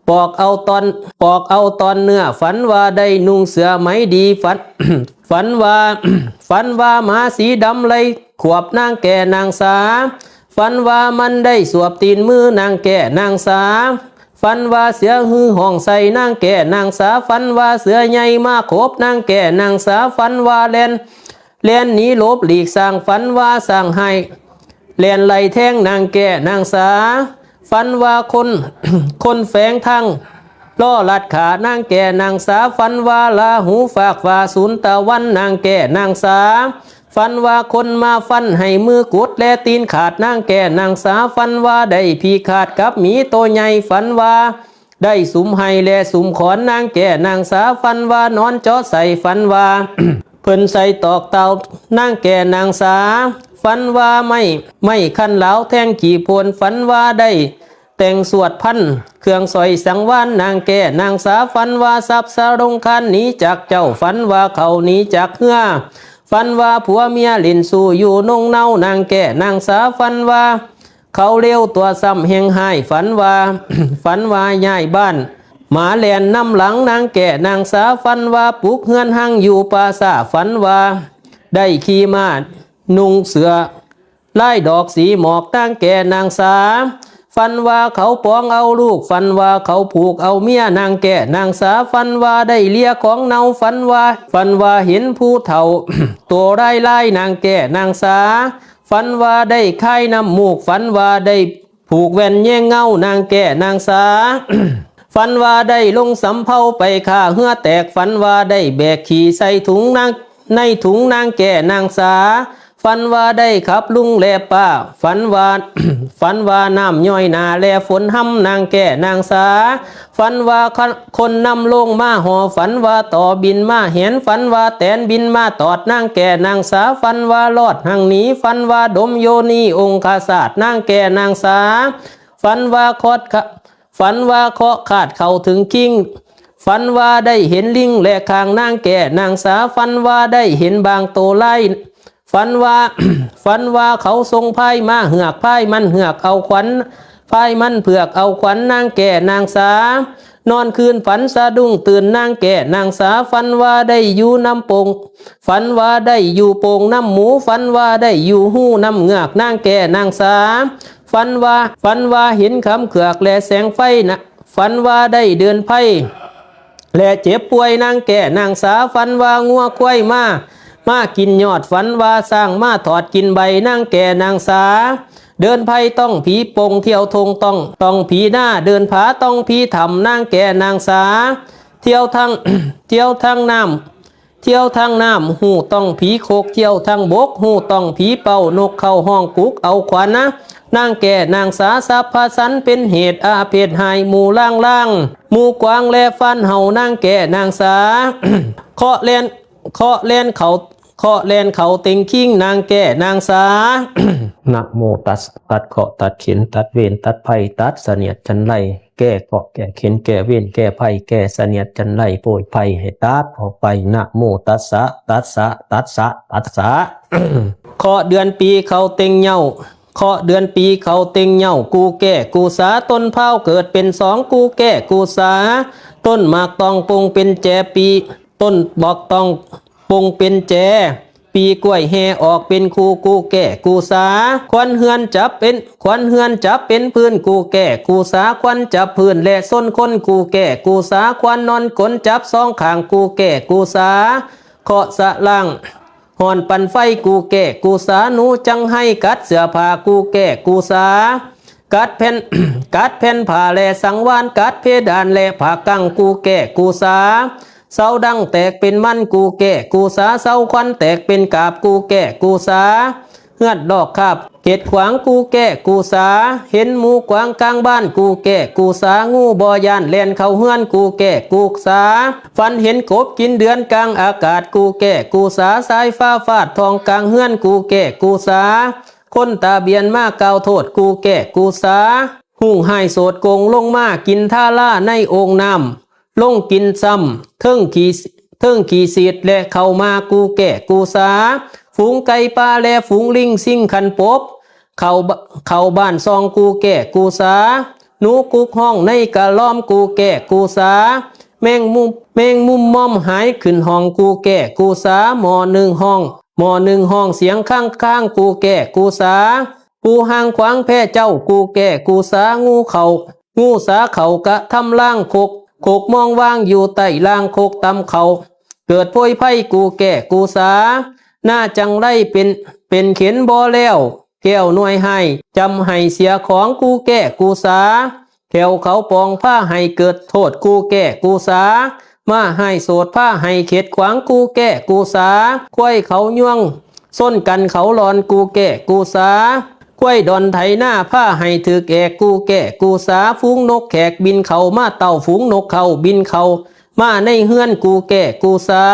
ປອກເອົາຕອນ ປອກເອົາຕອນເນື້ອ. ຝັນວ່າໄດ້ນຸ່ງເສື້ອໄໝດີ. ຝັນ ຝັນວ່າ ຝັນວ່າໝາສີດຳໄລ່ຂວບນາງແກ່ນາງສາ. ຝັນວ່າມັນໄດ້ສວບຕີນມືນາງແກ່ນາງສາ. ຝັນວ່າເສືອຮືຮ້ອງໃສ່ນາງແກ່ນາງສາ. ຝັນວ່າເສືອໃຫຍ່ມາຂົບນາງແກ່ນາງສາ. ຝັນວ່າແລ່ນ ແລ່ນໜີຫຼົບຫຼີກຊ້າງ. ຝັນວ່າຊ້າງຮ້າຍແລ່ນໄລ່ແທງນາງແກ່ນາງສາ. ຝັນວ່າຄົນ ຄົນແຝງທາງລໍລັດຂ້ານາງແກ່ນາງສາ. ຝັນວ່າລາຫູຟາກຟ້າສູນຕາວັນນາງແກ່ນາງສາ. ຝັນວ່າຄົນມາຟັນໃຫ້ມືກຸດແລຕີນຂາດນາງແກ່ນາງສາ. ຝັນວ່າໄດ້ຜີຂາດກັບໝີໂຕໃຫຍ່. ຝັນວ່າໄດ້ສຸມໄຫ້ແລສຸມຂອນນາງແກ່ນາງສາ. ຝັນວ່ານອນເຈາະໃສ່. ຝັນວ່າເພິ່ນໃສ່ຕອກເຕົານາງແກ່ນາງສາ. ຝັນວ່າໄມ້ ໄມ້ຄັນລາວແທງຂີ້ໂພນ. ຝັນວ່າໄດ້ ແຕ່ງສວດພັນເຄື່ອງສ້ອຍສັງວານນາງແກ່ນາງສາ. ຝັນວ່າສັບສະຫຼົງຄານໜີຈາກເຈົ້າ. ຝັນວ່າເຂົາໜີຈາກເຮືອ. ຝັນວ່າຜົວເມຍຫຼິ້ນຊູ້ຢູ່ນົງເນົານາງແກ່ນາງສາ. ຝັນວ່າເຂົາເລວຕົວຊ້ຳແຮງຮ້າຍ. ຝັນວ່າ ຝັນວ່າຍ້າຍບ້ານ ໝາແລ່ນນຳຫຼັງນາງແກ່ນາງສາ. ຝັນວ່າປຸກເຮືອນຮັງຢູ່ປ່າຊ້າ. ຝັນວ່າໄດ້ຂີ່ມ້ານຸ່ງເສື້ອ ລາຍດອກສີໝອກນາງແກ່ນາງສາ. ຝັນວ່າເຂົາປອງເອົາລູກ. ຝັນວ່າເຂົາຜູກເອົາເມຍນາງແກ່ນາງສາ. ຝັນວ່າໄດ້ເລຍຂອງເນົ່າ. ຝັນວ່າ ຝັນວ່າເຫັນຜູ້ເຖົ້າໂຕລາຍໆນາງແກ່ນາງສາ. ຝັນວ່າໄດ້ຄາຍນ້ຳມູກ. ຝັນວ່າໄດ້ຜູກແວ່ນແຍງເງົານາງແກ່ນາງສາ. ຝັນວ່າໄດ້ລົງສຳເພົາໄປຂ້າເຮືອແຕກ. ຝັນວ່າໄດ້ແບກຂີ້ໃສ່ຖົງນາງ ໃນຖົງນາງແກ່ນາງສາ. ຝັນວ່າໄດ້ຂັບລຸງແລປ້າ. ຝັນວ່າ ຝັນວ່ານ້ຳຍ້ອຍໜ້າແລຝົນຮຳນາງແກ່ນາງສາ. ຝັນວ່າ ຄົນນຳໂລງມາຫໍ່. ຝັນວ່າຕໍ່ບິນມາແຫນ. ຝັນວ່າແຕນບິນມາຕອດນາງແກ່ນາງສາ. ຝັນວ່າລອດຮັງໜີ. ຝັນວ່າດົມໂຍນີອົງຄະຊາດນາງແກ່ນາງສາ. ຝັນວ່າຄອດ ຝັນວ່າເຄາະຄາດເຂົ້າເຖິງຄິງ. ຝັນວ່າໄດ້ເຫັນລິງແລະຄາງນາງແກ່ນາງສາ. ຝັນວ່າໄດ້ເຫັນບາງໂຕລາຍ. ຝັນວ່າ ຝັນວ່າເຂົາສົ່ງພາຍມາເຫືອກ. ພາຍມັນເຫືອກເອົາຂວັນ ພາຍມັນເຜືອກເອົາຂວັນນາງແກ່ນາງສາ. ນອນຄືນຝັນສະດຸ້ງຕື່ນນາງແກ່ນາງສາ. ຝັນວ່າໄດ້ຢູ່ນຳໂປ່ງ ຝັນວ່າໄດ້ຢູ່ໂປ່ງນຳໝູ. ຝັນວ່າໄດ້ຢູ່ຮູນຳເງືອກນາງແກ່ນາງສາ. ຝັນວ່າ ຝັນວ່າເຫັນຄຳເຂືອກແລະແສງໄຟນະ. ຝັນວ່າໄດ້ເດີນໄພ ແລະເຈັບປ່ວຍນາງແກ່ນາງສາ. ຝັນວ່າງົວຄວາຍມາ ມາກິນຍອດ. ຝັນວ່າຊ້າງມາທອດກິນໃບນາງແກ່ນາງສາ. ເດີນໄພຕ້ອງຜີປົງ ທ່ຽວທົ່ງຕ້ອງ ຕ້ອງຜີນາ. ເດີນຜາຕ້ອງຜີຖ້ຳນາງແກ່ນາງສາ. ທ່ຽວທັງ ທ່ຽວທັງນ້ຳ ທ່ຽວທາງນ້ຳ ຮູ້ຕ້ອງຜີຄົກ. ທ່ຽວທາງບົກ ຮູ້ຕ້ອງຜີເປົ້າ. ນົກເຂົ້າຮ້ອງກຸກເອົາຂວັນນະ. ນາງແກ້ນາງສາ ສັບພະສັນເປັນເຫດ ອາເພດຮ້າຍໝູ່ລ້າງໆ ໝູ່ກວາງແລຟານເຫົ່າ ນາງແກ້ນາງສາ ເຄາະແລ່ນ ເຄາະແລ່ນເຂົ້າ ເຄາະແລ່ນເຂົ້າເຕັງຄີງ ນາງແກ້ນາງສາ ນະໂມຕັດສະ ຕັດເຄາະຕັດເຂັນ ຕັດເວນຕັດໄພ ຕັດສະເໜຽດຈັນໄລ ແກ້ເຄາະແກ້ເຂັນ ແກ້ເວນແກ້ໄພ ແກ້ສະເໜຽດຈັນໄລ ໂພຍໄພໃຫ້ຕັດອອກໄປ ນະໂມຕັດສະ ຕັດສະ ຕັດສະ ຕັດສະ ເຄາະເດືອນປີເຂົ້າເຕັງເຍົາ ເຄາະເດືອນປີເຂົ້າເຕັງເຍົາ ກູແກ້ກູສາ ຕົ້ນພ້າວເກີດເປັນສອງ ກູແກ້ກູສາ ຕົ້ນໝາກຕອງປົ່ງເປັນແຈປີ ຕົ້ນໝາກຕອງປົ່ງເປັນແຈ ປີກ້ວຍແຫ່ອອກເປັນຄູ່ ກູແກ້ກູສາ ຄວັນເຮືອນຈັບເປັນ ຄວັນເຮືອນຈັບເປັນພື້ນ ກູແກ້ກູສາ ຄວັນຈັບພື້ນແລະຊົນຄົນ ກູແກ້ກູສາ ຄວັນນອນກົນຈັບສອງຂ້າງ ກູແກ້ກູສາ ເຄາະສະລ້າງ ຮ້ອນປັ່ນໄຟ ກູແກ້ກູສາ ໜູຈັງໄຮກັດເສື້ອຜ້າ ກູແກ້ກູສາ ກັດແຜ່ນ ກັດແຜ່ນຜ້າແລະສັງວານ ກັດເພດານແລະຜ້າກັ້ງ ກູແກ້ກູສາ ເສົາດັງແຕກເປັນມັນ ກູແກ້ກູສາ ເສົາຄວັນແຕກເປັນກາບ ກູແກ້ກູສາ ເຮືອນລອກຄາບເຂດຂວາງ ກູແກ້ກູສາ ເຫັນໝູກວາງກາງບ້ານ ກູແກ້ກູສາ ງູບໍ່ຢ້ານແລ່ນເຂົ້າເຮືອນ ກູແກ້ກູສາ ຝັນເຫັນກົບກິນເດືອນກາງອາກາດ ກູແກ້ກູສາ ສາຍຟ້າຟາດທອງກາງເຮືອນ ກູແກ້ກູສາ ຄົນຕາບຽນມາກ່າວໂທດ ກູແກ້ກູສາ ຮຸ່ງຮ້າຍໂສດໂກງລົງມາ ກິນທາລາໃນໂອ່ງນ້ຳ ລົງກິນຊ້ຳ ເທິງຂີ້ ເທິງຂີ້ສີດແລະເຂົ້າໝາກ ກູແກ້ກູສາ ຝູງໄກ່ປ່າແລະຝູງລິງ ຊິງຂັນປົບ ເຂົ້າ ເຂົ້າບ້ານຊ່ອງ ກູແກ້ກູສາ ໜູກຸກຮ້ອງໃນກະລອມ ກູແກ້ກູສາ ແມງມຸມ ແມງມຸມມອມຫາຍຂຶ້ນຫ້ອງ ກູແກ້ກູສາ ໝໍ້ໜຶ່ງຮ້ອງ ໝໍ້ໜຶ່ງຮ້ອງສຽງຄ້າງໆ ກູແກ້ກູສາ ປູຮ່າງຂວາງແພເຈົ້າ ກູແກ້ກູສາ ງູເຂົ້າ ງູສາເຂົ້າກະທຳລາງຄົກ ຄົກມອງວາງຢູ່ໃຕ້ລ່າງຄົກຕຳເຂົ້າ ເກີດໂພຍໄພ ກູແກ້ກູສາ ໜ້າຈັງໄລເປັນ ເປັນເຂັນບໍ່ແລ້ວ ແກ້ວໜ່ວຍຮ້າຍ ຈຳໃຫ້ເສຍຂອງ ກູແກ້ກູສາ ແຂ້ວເຂົາປອງພາໃຫ້ເກີດໂທດ ກູແກ້ກູສາ ມ້າຮ້າຍໂສດພາໃຫ້ເຂດຂວາງ ກູແກ້ກູສາ ຄວາຍເຂົາຍວງ ຊົນກັນເຂົາລອນ ກູແກ້ກູສາ ຄວາຍດອນໄຖນາພາໃຫ້ຖືກແອກ ກູແກ້ກູສາ ຝູງນົກແຂກບິນເຂົ້າມາເຕົ້າ ຝູງນົກເຂົາບິນເຂົ້າມາໃນເຮືອນ ກູແກ້ກູສາ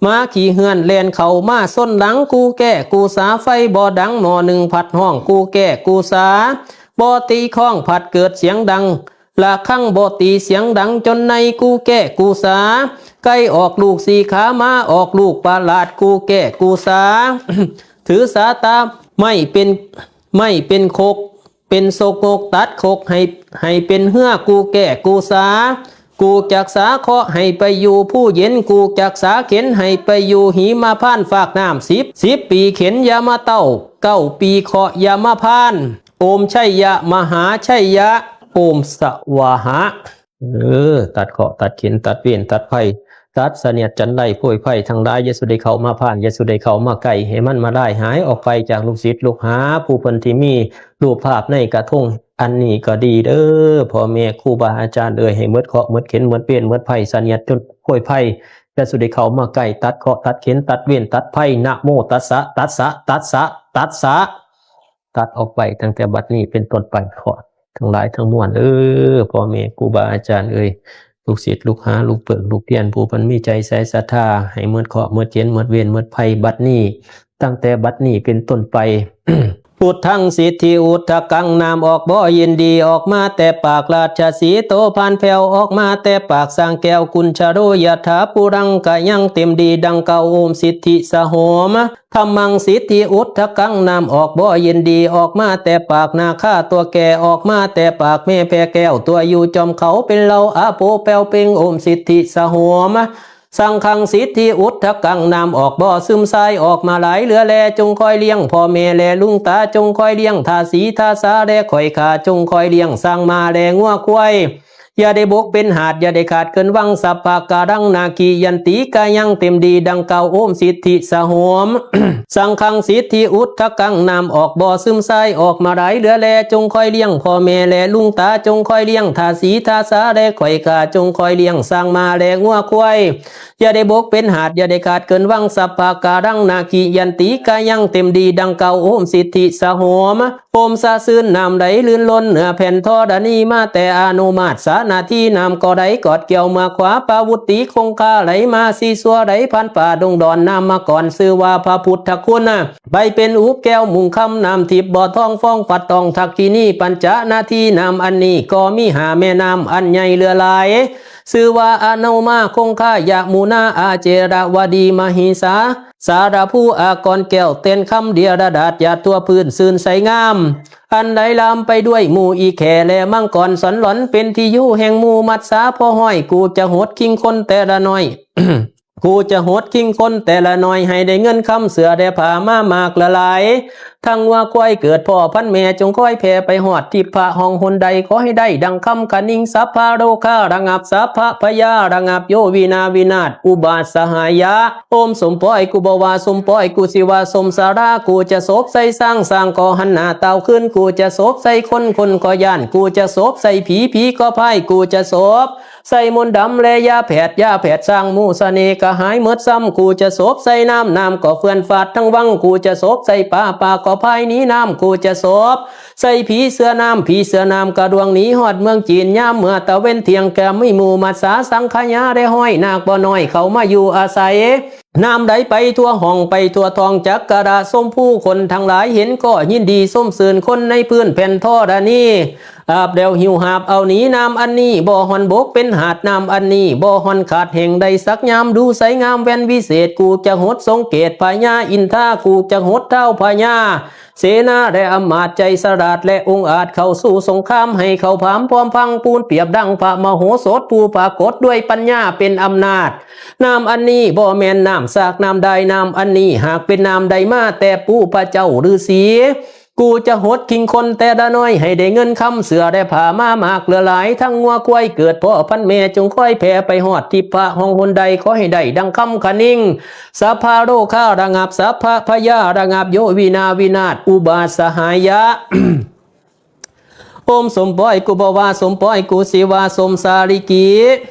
ໝາຂີ້ເຮືອນແລ່ນເຂົ້າມາຊົນຫຼັງ ກູແກ້ກູສາ ໄຟບໍ່ດັງ ໝໍ້ໜຶ່ງພັດຮ້ອງ ກູແກ້ກູສາ ບໍ່ຕີຄ້ອງພັດເກີດສຽງດັງ ລະຄັງບໍ່ຕີສຽງດັງຈົນໃນ ກູແກ້ກູສາ ໄກ່ອອກລູກສີ່ຂາ ໝາອອກລູກປະຫຼາດ ກູແກ້ກູສາ ຖືສາຕາໄມ້ເປັນ ໄມ້ເປັນຄົກ ເປັນໂສກໂກກ ຕັດຄົກໃຫ້ ໃຫ້ເປັນເຮືອ ກູແກ້ກູສາ ກູຈັກສາເຄາະໃຫ້ໄປຢູ່ພູເຢັນ ກູຈັກສາເຂັນໃຫ້ໄປຢູ່ຫິມະພານ ຟາກນ້ຳສິບ ສິບປີເຂັນຢ່າມາເຕົ້າ ເກົ້າປີເຄາະຢ່າມາພານ ໂອມໄຊຍະມະຫາໄຊຍະ ໂອມສະວາຫະ ເອີ ຕັດເຄາະຕັດເຂັນ ຕັດເວນຕັດໄພ ຕັດສະເໜຽດຈັນໄລ ໂພຍໄພທັງຫຼາຍ ຢ່າສູ່ໄດ້ເຂົ້າມາພານ ຢ່າສູ່ໄດ້ເຂົ້າມາໃກ້ ໃຫ້ມັນມາລາຍຫາຍອອກໄປຈາກລູກສິດລູກຫາ ຜູ້ເພິ່ນທີ່ມີຮູບພາບໃນກະທົງອັນນີ້ກໍດີເດີ້ ພໍ່ແມ່ຄູບາອາຈານເອີຍ ໃຫ້ໝົດເຄາະໝົດເຂັນ ໝົດເວນໝົດໄພ ສະເໜຽດຈົນໂພຍໄພ ຢ່າສູ່ໄດ້ເຂົ້າມາໃກ້ ຕັດເຄາະຕັດເຂັນ ຕັດເວນຕັດໄພ ນະໂມຕັດສະ ຕັດສະ ຕັດສະ ຕັດສະ ຕັດອອກໄປຕັ້ງແຕ່ບັດນີ້ເປັນຕົ້ນໄປ ເຄາະທັງຫຼາຍທັງມວນເອີ ພໍ່ແມ່ຄູບາອາຈານເອີຍ ລູກສິດລູກຫາ ລູກເພິ່ງລູກຮຽນ ຜູ້ເພິ່ນມີໃຈໃສສັດທາ ໃຫ້ໝົດເຄາະໝົດເຂັນ ໝົດເວນໝົດໄພ ບັດນີ້ ຕັ້ງແຕ່ບັດນີ້ເປັນຕົ້ນໄປ ພຸດທັງສິດທິອຸດທະກັງ ນາມອອກບໍ່ຍິນດີ ອອກມາແຕ່ປາກລາຊະສີໂຕ ຜ່ານແຜ່ວອອກມາແຕ່ປາກຊ້າງແກ້ວ ກຸນຊະໂລ ຍະຖາປຸລັງກະຍັງ ເຕັມດີດັ່ງເກົ່າ ໂອມສິດທິສະໂຫມ ທຳມັງສິດທິອຸດທະກັງ ນາມອອກບໍ່ຍິນດີ ອອກມາແຕ່ປາກນາຄາຕົວແກ່ ອອກມາແຕ່ປາກແມ່ແພແກ້ວ ຕົວຢູ່ຈອມເຂົາເປັນເຫຼົ່າ ອາໂປແປ້ວເປັງ ໂອມສິດທິສະໂຫມ ສັງຄັງສິດທິອຸດທະກັງ ນາມອອກບໍ່ຊຶມຊາຍ ອອກມາຫຼາຍເຫຼືອແລ ຈົ່ງຄອຍລ້ຽງພໍ່ແມ່ແລລຸງຕາ ຈົ່ງຄອຍລ້ຽງທາສີທາສາແລຂ້ອຍຂ້າ ຈົ່ງຄອຍລ້ຽງຊ້າງມ້າແລງົວຄວາຍ ຢ່າໄດ້ບົກເປັນຫາດ ຢ່າໄດ້ຂາດເກີນວັງ ສັບພະກາລັງນາກິຍັນຕິກາຍັງ ເຕັມດີດັ່ງກ່າວໂອມສິດທິສະໂຫມ ສັງຄັງສິດທິອຸດທະກັງ ນ້ຳອອກບໍ່ຊຶມຊາຍອອກມາຫຼາຍເຫຼືອແລ ຈົ່ງຄອຍລ້ຽງພໍ່ແມ່ແລລຸງຕາ ຈົ່ງຄອຍລ້ຽງທາສີທາສາແລຂ້ອຍຂ້າ ຈົ່ງຄອຍລ້ຽງຊ້າງມ້າແລງົວຄວາຍ ຢ່າໄດ້ບົກເປັນຫາດ ຢ່າໄດ້ຂາດເກີນວັງ ສັບພະກາລັງນາກິຍັນຕິກາຍັງ ເຕັມດີດັ່ງກ່າວໂອມສິດທິສະໂຫມ ໂອມສະຊື່ນ ນ້ຳໄຫຼລື່ນລົ້ນເໜືອແຜ່ນທໍລະນີ ມາແຕ່ອະນຸມາດສານາທີ ນ້ຳກໍໄຫຼກອດແກ້ວເມືອຂວາ ປາວຸດຕິຄົງຄາໄຫຼມາ ສີຊົ່ວໄຫຼຜ່ານປ່າດົງດອນ ນາມະກອນຊື່ວ່າພະພຸດທະຄຸນ ໄປເປັນອຸບແກ້ວມຸງຄຳ ນ້ຳທິບບໍ່ທອງຟອງພັດຕ້ອງທັກກິນີ ປັນຈະນາທີ ນ້ຳອັນນີ້ກໍມີຫ້າແມ່ນ້ຳອັນໃຫຍ່ເຫຼືອຫຼາຍ ຊື່ວ່າອະນຸມາ ຄົງຄາ ຍະມຸນາ ອາເຈລະວະດີ ມະຫິສາ ສາລະພູ ອາກອນແກ້ວ ແຕ່ນຄຳ ເດຍລະດາດ ຢາດທົ່ວພື້ນ ຊື່ນໃສງາມ ອັນໄຫຼລາມໄປດ້ວຍໝູ່ອີແຂ້ ແລະ ມັງກອນສອນຫຼອນ ເປັນທີ່ຢູ່ແຫ່ງໝູ່ມັດສາ ພໍຮ້ອຍ ກູຈະຫົດຄິງຄົນແຕ່ລະໜ້ອຍ ກູຈະຫົດຄິງຄົນແຕ່ລະໜ້ອຍ ໃຫ້ໄດ້ເງິນຄຳເສື້ອແດ່ຜ້າມາມາກລະຫຼາຍ ທັງງົວຄວາຍເກີດພໍ່ພັນແມ່ ຈົ່ງຄອຍແຜ່ໄປຮອດທິບພະຮ່ອງຫົນໃດ ຂໍໃຫ້ໄດ້ດັ່ງຄຳຂະນິງ ສັບພະໂລຄາລະງັບ ສັບພະພະຍາລະງັບ ໂຍວິນາວິນາດ ອຸບາດສະຫາຍະ ໂອມສົມປອຍ ກູບໍ່ວ່າສົມປອຍ ກູຊິວ່າສົມສາລາ ກູຈະສົບໃສ່ຊ້າງ ຊ້າງກໍຫັນໜ້າຕ່າວຄືນ ກູຈະສົບໃສ່ຄົນ ຄົນກໍຢ້ານ ກູຈະສົບໃສ່ຜີ ຜີກໍພາຍ ກູຈະສົບ ໃສ່ມົນດຳແລະຢາແຜດ ຢາແຜດຊ້າງໝູ່ສະເໜ່ກໍຫາຍໝົດຊ້ຳ ກູຈະສົບໃສ່ນ້ຳ ນ້ຳກໍເຟື່ອນຟາດທັງວັງ ກູຈະສົບໃສ່ປາ ປາກໍພາຍໜີນ້ຳ ກູຈະສົບໃສ່ຜີເສືອນ້ຳ ຜີເສືອນ້ຳກະດວງໜີຮອດເມືອງຈີນ ຍາມເມື່ອຕາເວັນທ່ຽງ ກະມີໝູ່ມັດສາສັງຂະຍາ ແລະ ຮ້ອຍນາກບໍ່ນ້ອຍເຂົ້າມາຢູ່ອາໄສ ນ້ຳໄຫຼໄປທົ່ວຫ້ອງ ໄປທົ່ວທ້ອງຈັກກະລະຊົມພູ ຄົນທັງຫຼາຍເຫັນກໍຍິນດີຊົມຊື່ນ ຄົນໃນພື້ນແຜ່ນທໍລະນີ ອາບແລ້ວຫິວຫາບເອົາໜີ ນ້ຳອັນນີ້ບໍ່ຮ່ອນບົກເປັນຫາດ ນ້ຳອັນນີ້ບໍ່ຮ່ອນຂາດແຫ້ງໄດ້ສັກຍາມ ດູໃສງາມແວ່ນວິເສດ ກູຈະຫົດຊົງເກດພະຍາອິນທາ ກູຈະຫົດທ້າວພະຍາເສນາ ແລະ ອຳມາດໃຈສະຫຼາດ ແລະ ອົງອາດເຂົ້າສູ້ສົງຄາມ ໃຫ້ເຂົ້າພາມພ້ອມພັງ ປູນປຽບດັ່ງພະມະໂຫສົດ ຜູ້ປາກົດດ້ວຍປັນຍາເປັນອຳນາດ ນ້ຳອັນນີ້ບໍ່ແມ່ນນ້ຳສາກນ້ຳດາຍ ນ້ຳອັນນີ້ຫາກເປັນນ້ຳໄດ້ມາແຕ່ປູ່ພະເຈົ້າລືສີ ກູຈະຫົດຄິງຄົນແຕ່ລະໜ້ອຍ ໃຫ້ໄດ້ເງິນຄຳເສື້ອແລະຜ້າມາມາກເຫຼືອຫຼາຍ ທັງງົວຄວາຍເກີດພໍ່ພັນແມ່ ຈົ່ງຄອຍແຜ່ໄປຮອດທິບພະຮ່ອງຫົນໃດ ຂໍໃຫ້ໄດ້ດັ່ງຄຳຂະນິງ ສັບພະໂລຄາລະງັບ ສັບພະພະຍາລະງັບ ໂຍວິນາວິນາດ ອຸບາດສະຫາຍະ ໂອມສົມປອຍ ກູບໍ່ວ່າສົມປອຍ ກູຊິວ່າສົມສາລິກີ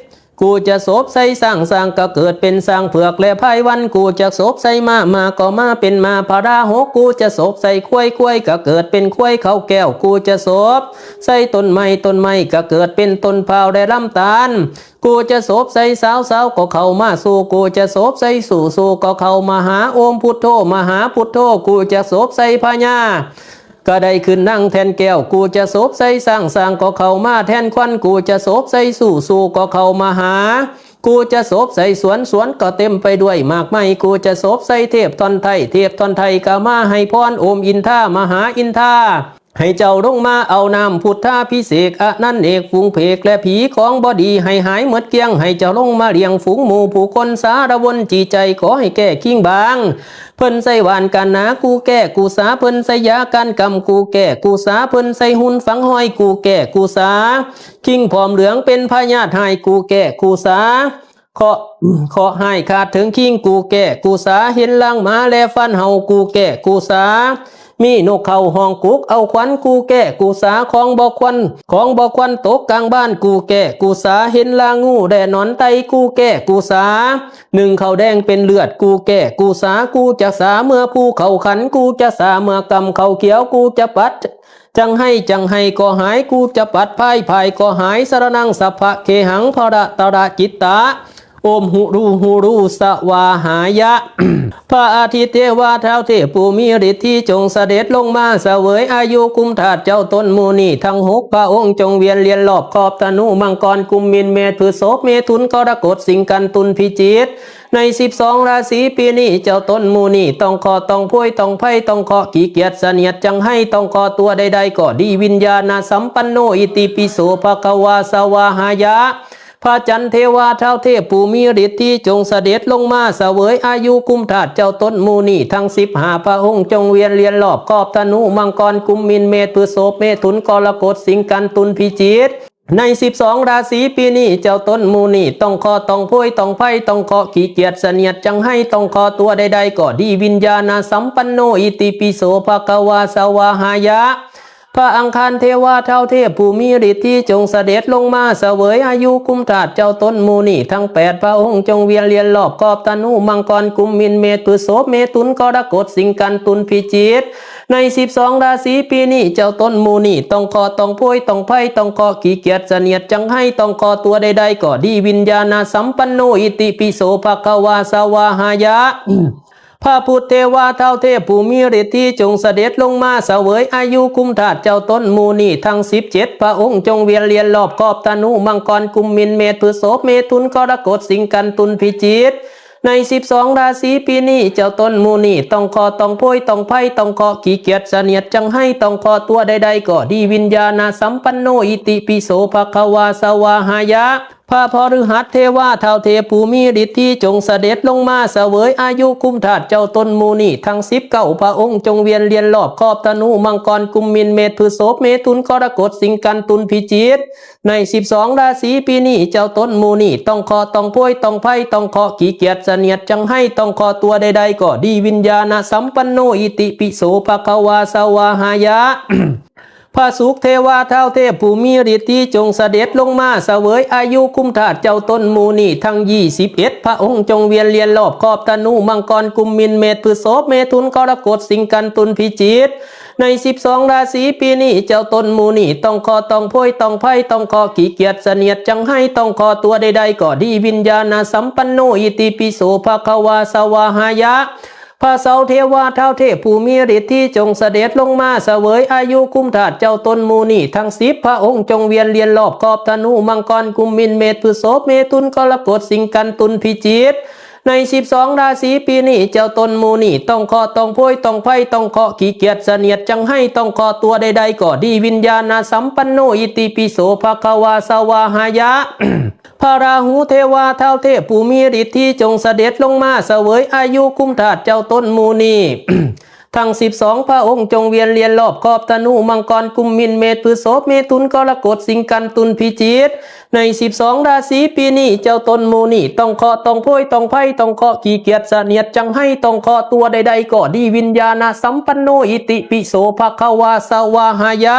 ກູຈະສົບໃສ່ຊ້າງ ຊ້າງກໍເກີດເປັນຊ້າງເຜືອກ ແລະ ພາຍວັນ ກູຈະສົບໃສ່ມ້າ ມ້າກໍມາເປັນມ້າພະລາຫົກ ກູຈະສົບໃສ່ຄວາຍ ຄວາຍກໍເກີດເປັນຄວາຍເຂົາແກ້ວ ກູຈະສົບໃສ່ຕົ້ນໄມ້ ຕົ້ນໄມ້ກໍເກີດເປັນຕົ້ນພ້າວ ແລະ ລຳຕານ ກູຈະສົບໃສ່ສາວ ສາວກໍເຂົ້າມາສູ່ ກູຈະສົບໃສ່ສູ່ ສູ່ກໍເຂົ້າມາຫາ ໂອມພຸດໂທ ມະຫາພຸດໂທ ກູຈະສົບໃສ່ພະຍາ ກໍໄດ້ຂຶ້ນນັ່ງແທ່ນແກ້ວ ກູຈະສົບໃສ່ຊ້າງ ຊ້າງກໍເຂົ້າມາແທ່ນຂວັນ ກູຈະສົບໃສ່ສູ່ ສູ່ກໍເຂົ້າມາຫາ ກູຈະສົບໃສ່ສວນ ສວນກໍເຕັມໄປດ້ວຍໝາກໄມ້ ກູຈະສົບໃສ່ເທບທ່ອນໄທ ເທບທ່ອນໄທກໍມາໃຫ້ພອນ ໂອມອິນທາ ມະຫາອິນທາ ໃຫ້ເຈົ້າລົງມາເອົານ້ຳພຸດທາພິເສກ ອະນັນເອກຝູງເຜກ ແລະ ຜີຂອງບໍ່ດີໃຫ້ຫາຍໝົດກ້ຽງ ໃຫ້ເຈົ້າລົງມາລ້ຽງຝູງໝູ່ຜູ້ຄົນ ສາລະວົນຈີໃຈ ຂໍໃຫ້ແກ້ຄີງບາງ ເພິ່ນໃສ່ຫວ່ານການໜາ ກູແກ້ກູສາ ເພິ່ນໃສ່ຢາການກຳ ກູແກ້ກູສາ ເພິ່ນໃສ່ຫຸ່ນຝັງຮອຍ ກູແກ້ກູສາ ຄິງພ້ອມເຫຼືອງເປັນພະຍາດຮ້າຍ ກູແກ້ກູສາ ເຄາະ ເຄາະຮ້າຍຂາດເຖິງຄິງ ກູແກ້ກູສາ ເຫັນລາງໝາແລຟັນເຫົ່າ ກູແກ້ກູສາ ມີນົກເຂົາຮ້ອງກຸກເອົາຂວັນ ກູແກ້ກູສາ ຂອງບໍ່ຄວນ ຂອງບໍ່ຄວນຕົກກາງບ້ານ ກູແກ້ກູສາ ເຫັນລາງງູແລນອນໄຕ ກູແກ້ກູສາ ໜຶ້ງເຂົ້າແດງເປັນເລືອດ ກູແກ້ກູສາ ກູຈະສາເມື່ອພູເຂົ້າຂັນ ກູຈະສາເມື່ອກຳເຂົ້າຂຽວ ກູຈະປັດ ຈັງໄຫ້ ຈັງໄຫ້ກໍຫາຍ ກູຈະປັດພາຍ ພາຍກໍຫາຍ ສະລະນັງສັບພະເຄຫັງ ພະລະຕະລະຈິດຕະ ໂອມຫຸຣູຫຸຣູສະວາຫາຍະ ພະອາທິດເທວາທ້າວເທບຜູ້ມີລິດທີ່ ຈົ່ງສະເດັດລົງມາສະເຫວີຍອາຍຸກຸມທາດເຈົ້າຕົນໝູ່ນີ້ທັງຫົກພະອົງ ຈົ່ງວຽນລຽນລອບຂອບທະນູມັງກອນ ກຸມມິນ ເມຖຸ ພຶດສົບ ເມຖຸນ ກໍລະກົດ ສິງ ກັນ ຕຸນ ພິຈິກ ໃນສິບສອງລາສີປີນີ້ ເຈົ້າຕົນໝູ່ນີ້ຕ້ອງເຄາະ ຕ້ອງໂພຍ ຕ້ອງໄພ ຕ້ອງເຄາະຂີ້ກຽດສະໜຽດ ຈັງໄຫ້ ຕ້ອງເຄາະຕົວໃດໆກໍດີ ວິນຍານະສຳປັນໂນ ອິຕິປິໂສພະຄະວາ ສະວາຫາຍະ ພະຈັນເທວາທ້າວເທບຜູ້ມີລິດທີ່ ຈົ່ງສະເດັດລົງມາສະເຫວີຍອາຍຸກຸມທາດເຈົ້າຕົນໝູ່ນີ້ທັງສິບຫ້າພະອົງ ຈົ່ງວຽນລຽນລອບຂອບທະນູມັງກອນ ກຸມມິນ ເມຕຸ ພຶດສົບ ເມຖຸນ ກໍລະກົດ ສິງ ກັນ ຕຸນ ພິຈິກ ໃນສິບສອງລາສີປີນີ້ ເຈົ້າຕົນໝູນີ້ ຕ້ອງເຄາະ ຕ້ອງໂພຍ ຕ້ອງໄພ ຕ້ອງເຄາະ ຂີ້ກຽດ ສະໜຽດ ຈັງໄຫ້ ຕ້ອງເຄາະ ຕົວໃດໆກໍດີ ວິນຍານະສຳປັນໂນ ອິຕິປິໂສ ພະຄະວາ ສະວາຫາຍະ. ພະອັງຄານເທວາທ້າວເທບຜູ້ມີລິດທີ ຈົ່ງສະເດັດລົງມາສະເຫວີຍອາຍຸຄຸມທາດເຈົ້າຕົນໝູນີ້ທັງແປດພະອົງ ຈົ່ງວຽນລຽນລອບຂອບທະນູ ມັງກອນ ກຸມມິນ ເມດ ພຶດສົບ ເມຖຸນ ກໍລະກົດ ສິງ ກັນ ຕຸນ ພິຈິກ. ໃນສິບສອງລາສີປີນີ້ ເຈົ້າຕົນໝູນີ້ ຕ້ອງເຄາະ ຕ້ອງໂພຍ ຕ້ອງໄພ ຕ້ອງເຄາະ ຂີ້ກຽດ ສະໜຽດ ຈັງໄຫ້ ຕ້ອງເຄາະ ຕົວໃດໆກໍດີ ວິນຍານະສຳປັນໂນ ອິຕິປິໂສ ພະຄະວາ ສະວາຫາຍະ. ພະພຸດເທວາທ້າວເທບຜູ້ມີລິດທີ ຈົ່ງສະເດັດລົງມາສະເຫວີຍອາຍຸຄຸມທາດເຈົ້າຕົນໝູນີ້ທັງສິບເຈັດພະອົງ ຈົ່ງວຽນລຽນລອບຂອບທະນູ ມັງກອນ ກຸມມິນ ເມດ ພຶດສົບ ເມຖຸນ ກໍລະກົດ ສິງ ກັນ ຕຸນ ພິຈິກ. ໃນສິບສອງລາສີປີນີ້ ເຈົ້າຕົນໝູນີ້ ຕ້ອງເຄາະ ຕ້ອງໂພຍ ຕ້ອງໄພ ຕ້ອງເຄາະ ຂີ້ກຽດ ສະໜຽດ ຈັງໄຫ້ ຕ້ອງເຄາະ ຕົວໃດໆກໍດີ ວິນຍານະສຳປັນໂນ ອິຕິປິໂສ ພະຄະວາ ສະວາຫາຍະ. ພະພະພຶຫັດເທວາທ້າວເທບຜູ້ມີລິດທີ ຈົ່ງສະເດັດລົງມາສະເຫວີຍອາຍຸຄຸມທາດເຈົ້າຕົນໝູນີ້ທັງສິບເກົ້າພະອົງ ຈົ່ງວຽນລຽນລອບຂອບທະນູ ມັງກອນ ກຸມມິນ ເມດ ພຶດສົບ ເມຖຸນ ກໍລະກົດ ສິງ ກັນ ຕຸນ ພິຈິກ. ໃນສິບສອງລາສີປີນີ້ ເຈົ້າຕົນໝູນີ້ ຕ້ອງເຄາະ ຕ້ອງໂພຍ ຕ້ອງໄພ ຕ້ອງເຄາະ ຂີ້ກຽດ ສະໜຽດ ຈັງໄຫ້ ຕ້ອງເຄາະ ຕົວໃດໆກໍດີ ວິນຍານະສຳປັນໂນ ອິຕິປິໂສ ພະຄະວາ ສະວາຫາຍະ. ພະສຸກເທວາທ້າວເທບຜູ້ມີລິດທີ ຈົ່ງສະເດັດລົງມາສະເຫວີຍອາຍຸຄຸມທາດເຈົ້າຕົນໝູນີ້ທັງຊາວເອັດພະອົງ ຈົ່ງວຽນລຽນລອບຂອບທະນູ ມັງກອນ ກຸມມິນ ເມດ ພຶດສົບ ເມຖຸນ ກໍລະກົດ ສິງ ກັນ ຕຸນ ພິຈິກ. ໃນສິບສອງລາສີປີນີ້ ເຈົ້າຕົນໝູນີ້ ຕ້ອງເຄາະ ຕ້ອງໂພຍ ຕ້ອງໄພ ຕ້ອງເຄາະ ຂີ້ກຽດ ສະໜຽດ ຈັງໄຫ້ ຕ້ອງເຄາະ ຕົວໃດໆກໍດີ ວິນຍານະສຳປັນໂນ ອິຕິປິໂສ ພະຄະວາ ສະວາຫາຍະ. ພະເສົາເທວາທ້າວເທບຜູ້ມີລິດທີ ຈົ່ງສະເດັດລົງມາສະເຫວີຍອາຍຸຄຸມທາດເຈົ້າຕົນໝູນີ້ທັງສິບພະອົງ ຈົ່ງວຽນລຽນລອບຂອບທະນູ ມັງກອນ ກຸມມິນ ເມດ ພຶດສົບ ເມຕຸນ ກໍລະກົດ ສິງ ກັນ ຕຸນ ພິຈິກ. ໃນສິບສອງລາສີປີນີ້ ເຈົ້າຕົນໝູນີ້ ຕ້ອງເຄາະ ຕ້ອງໂພຍ ຕ້ອງໄພ ຕ້ອງເຄາະ ຂີ້ກຽດ ສະໜຽດ ຈັງໄຫ້ ຕ້ອງເຄາະ ຕົວໃດໆກໍດີ ວິນຍານະສຳປັນໂນ ອິຕິປິໂສ ພະຄະວາ ສະວາຫາຍະ. ພະລາຫູເທວາທ້າວເທບຜູ້ມີລິດທີ ຈົ່ງສະເດັດລົງມາສະເຫວີຍອາຍຸຄຸມທາດເຈົ້າຕົນໝູນີ້ ທັງສິບສອງພະອົງ ຈົ່ງວຽນລຽນລອບຂອບທະນູ ມັງກອນ ກຸມມິນ ເມດ ພຶດສົບ ເມຕຸນ ກໍລະກົດ ສິງ ກັນ ຕຸນ ພິຈິກ. ໃນສິບສອງລາສີປີນີ້ ເຈົ້າຕົນໝູນີ້ ຕ້ອງເຄາະ ຕ້ອງໂພຍ ຕ້ອງໄພ ຕ້ອງເຄາະ ຂີ້ກຽດ ສະໜຽດ ຈັງໄຫ້ ຕ້ອງເຄາະ ຕົວໃດໆກໍດີ ວິນຍານະສຳປັນໂນ ອິຕິປິໂສ ພະຄະວາ ສະວາຫາຍະ.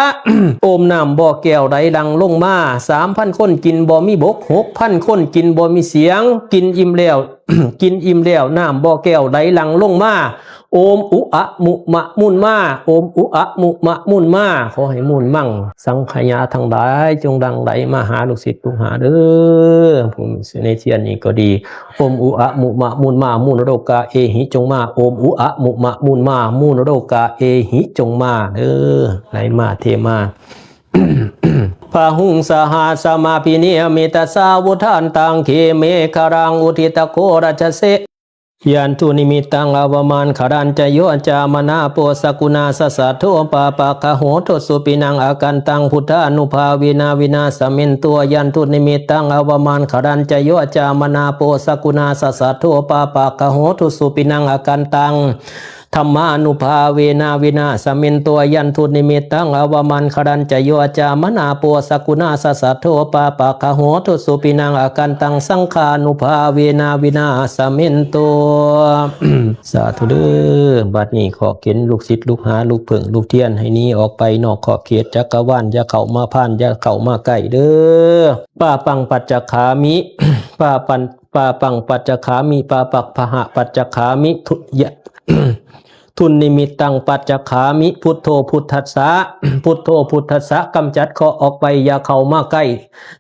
ໂອມນ້ຳບໍ່ແກ້ວໄຫຼຫຼັ່ງລົງມາ ສາມພັນຄົນກິນບໍ່ມີບົກ ຫົກພັນຄົນກິນບໍ່ມີສຽງ ກິນອີ່ມແລ້ວ ກິນອີ່ມແລ້ວ ນ້ຳບໍ່ແກ້ວໄຫຼຫຼັ່ງລົງມາ ໂອມອຸອະມຸມະມຸນມາ ໂອມອຸອະມຸມະມຸນມາ ຂໍໃຫ້ມູນມັງສັງຂະຍາທັງຫຼາຍ ຈົ່ງຫຼັ່ງໄຫຼມາຫາລູກສິດລູກຫາເດີ ຜູ້ມີໃນທຽນນີ້ກໍດີ ໂອມອຸອະມຸມະມຸນມາ ມູນໂລກາເອຫິ ຈົ່ງມາ ໂອມອຸອະມຸມະມຸນມາ ມູນໂລກາເອຫິ ຈົ່ງມາເດີ ໄຫຼມາເທມາ. ພະຮຸງສະຫັດສະມາພິນິຍາມິຕະສາວຸທານຕັງ ເຂເມຂະລັງອຸທິຕະໂກຣະຈະເສ ຍັນທຸນິມິດຕັງອາວະມັນຄະລັນຈະໂຍອາຈາມະນາໂປສະກຸນາສະສະໂທປາປະກະໂຫຕຸສຸປິນັງອາກັນຕັງ ພຸດທານຸພາເວນາວິນາສະເມນໂຕ ຍັນທຸນິມິດຕັງອາວະມັນຄະລັນຈະໂຍອາຈາມະນາໂປສະກຸນາສະສະໂທປາປະກະໂຫຕຸສຸປິນັງອາກັນຕັງ ທຳມານຸພາເວນາວິນາສະເມນໂຕ ຍັນທຸນິມິດຕັງອາວະມັນຄະລັນຈະໂຍອາຈາມະນາໂປສະກຸນາສະສະໂທປາປະກະໂຫຕຸສຸປິນັງອາກັນຕັງ ສັງຄານຸພາເວນາວິນາສະເມນໂຕ. ສາທຸເດີ. ບັດນີ້ຂໍເຂັນລູກສິດລູກຫາ ລູກເຜິ້ງລູກທຽນ ໃຫ້ໜີອອກໄປນອກຂອບເຂດຈັກກະວານ ຢ່າເຂົ້າມາພານ ຢ່າເຂົ້າມາໃກ້ເດີ. ປາປັງປັດຈະຄາມິ ປາປັນ ປາປັງປັດຈະຄາມິ ປາປັກພະຫະປັດຈະຄາມິ ທຸ ຍະ ທຸນນິມິດຕັງປັດຈະຄາມິ ພຸດໂທ ພຸດທັດສະ ພຸດໂທ ພຸດທັດສະ ກຳຈັດເຄາະອອກໄປ ຢ່າເຂົ້າມາໃກ້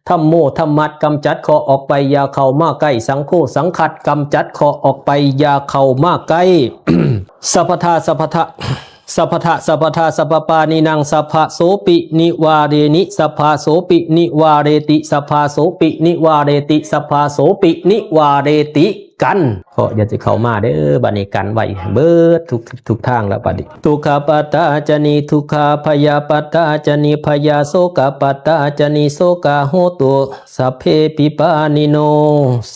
ທຳໂມ ທຳມັດ ກຳຈັດເຄາະອອກໄປ ຢ່າເຂົ້າມາໃກ້ ສັງໂຄ ສັງຄັດ ກຳຈັດເຄາະອອກໄປ ຢ່າເຂົ້າມາໃກ້ ສັບພະທາ ສັບພະທາ ສັບພະທະ ສັບພະທາ ສັບພະປານິນັງ ສັບພະໂສປິນິວາເຣນິ ສັບພະໂສປິນິວາເຣຕິ ສັບພະໂສປິນິວາເຣຕິ ສັບພະໂສປິນິວາເຣຕິ ກັນ ເຄາະຢ່າຊິເຂົ້າມາເດີ. ບັດນີ້ກັນໄວ້ເບິດທຸກ ທຸກທາງແລ້ວບັດນີ້. ທຸກຂະປັດຕາຈະນິທຸກຂາ ພະຍາປັດຕາຈະນິພະຍາ ໂສກະປັດຕາຈະນິໂສກາ ໂຫຕຸ ສັບເພປິປານິໂນ.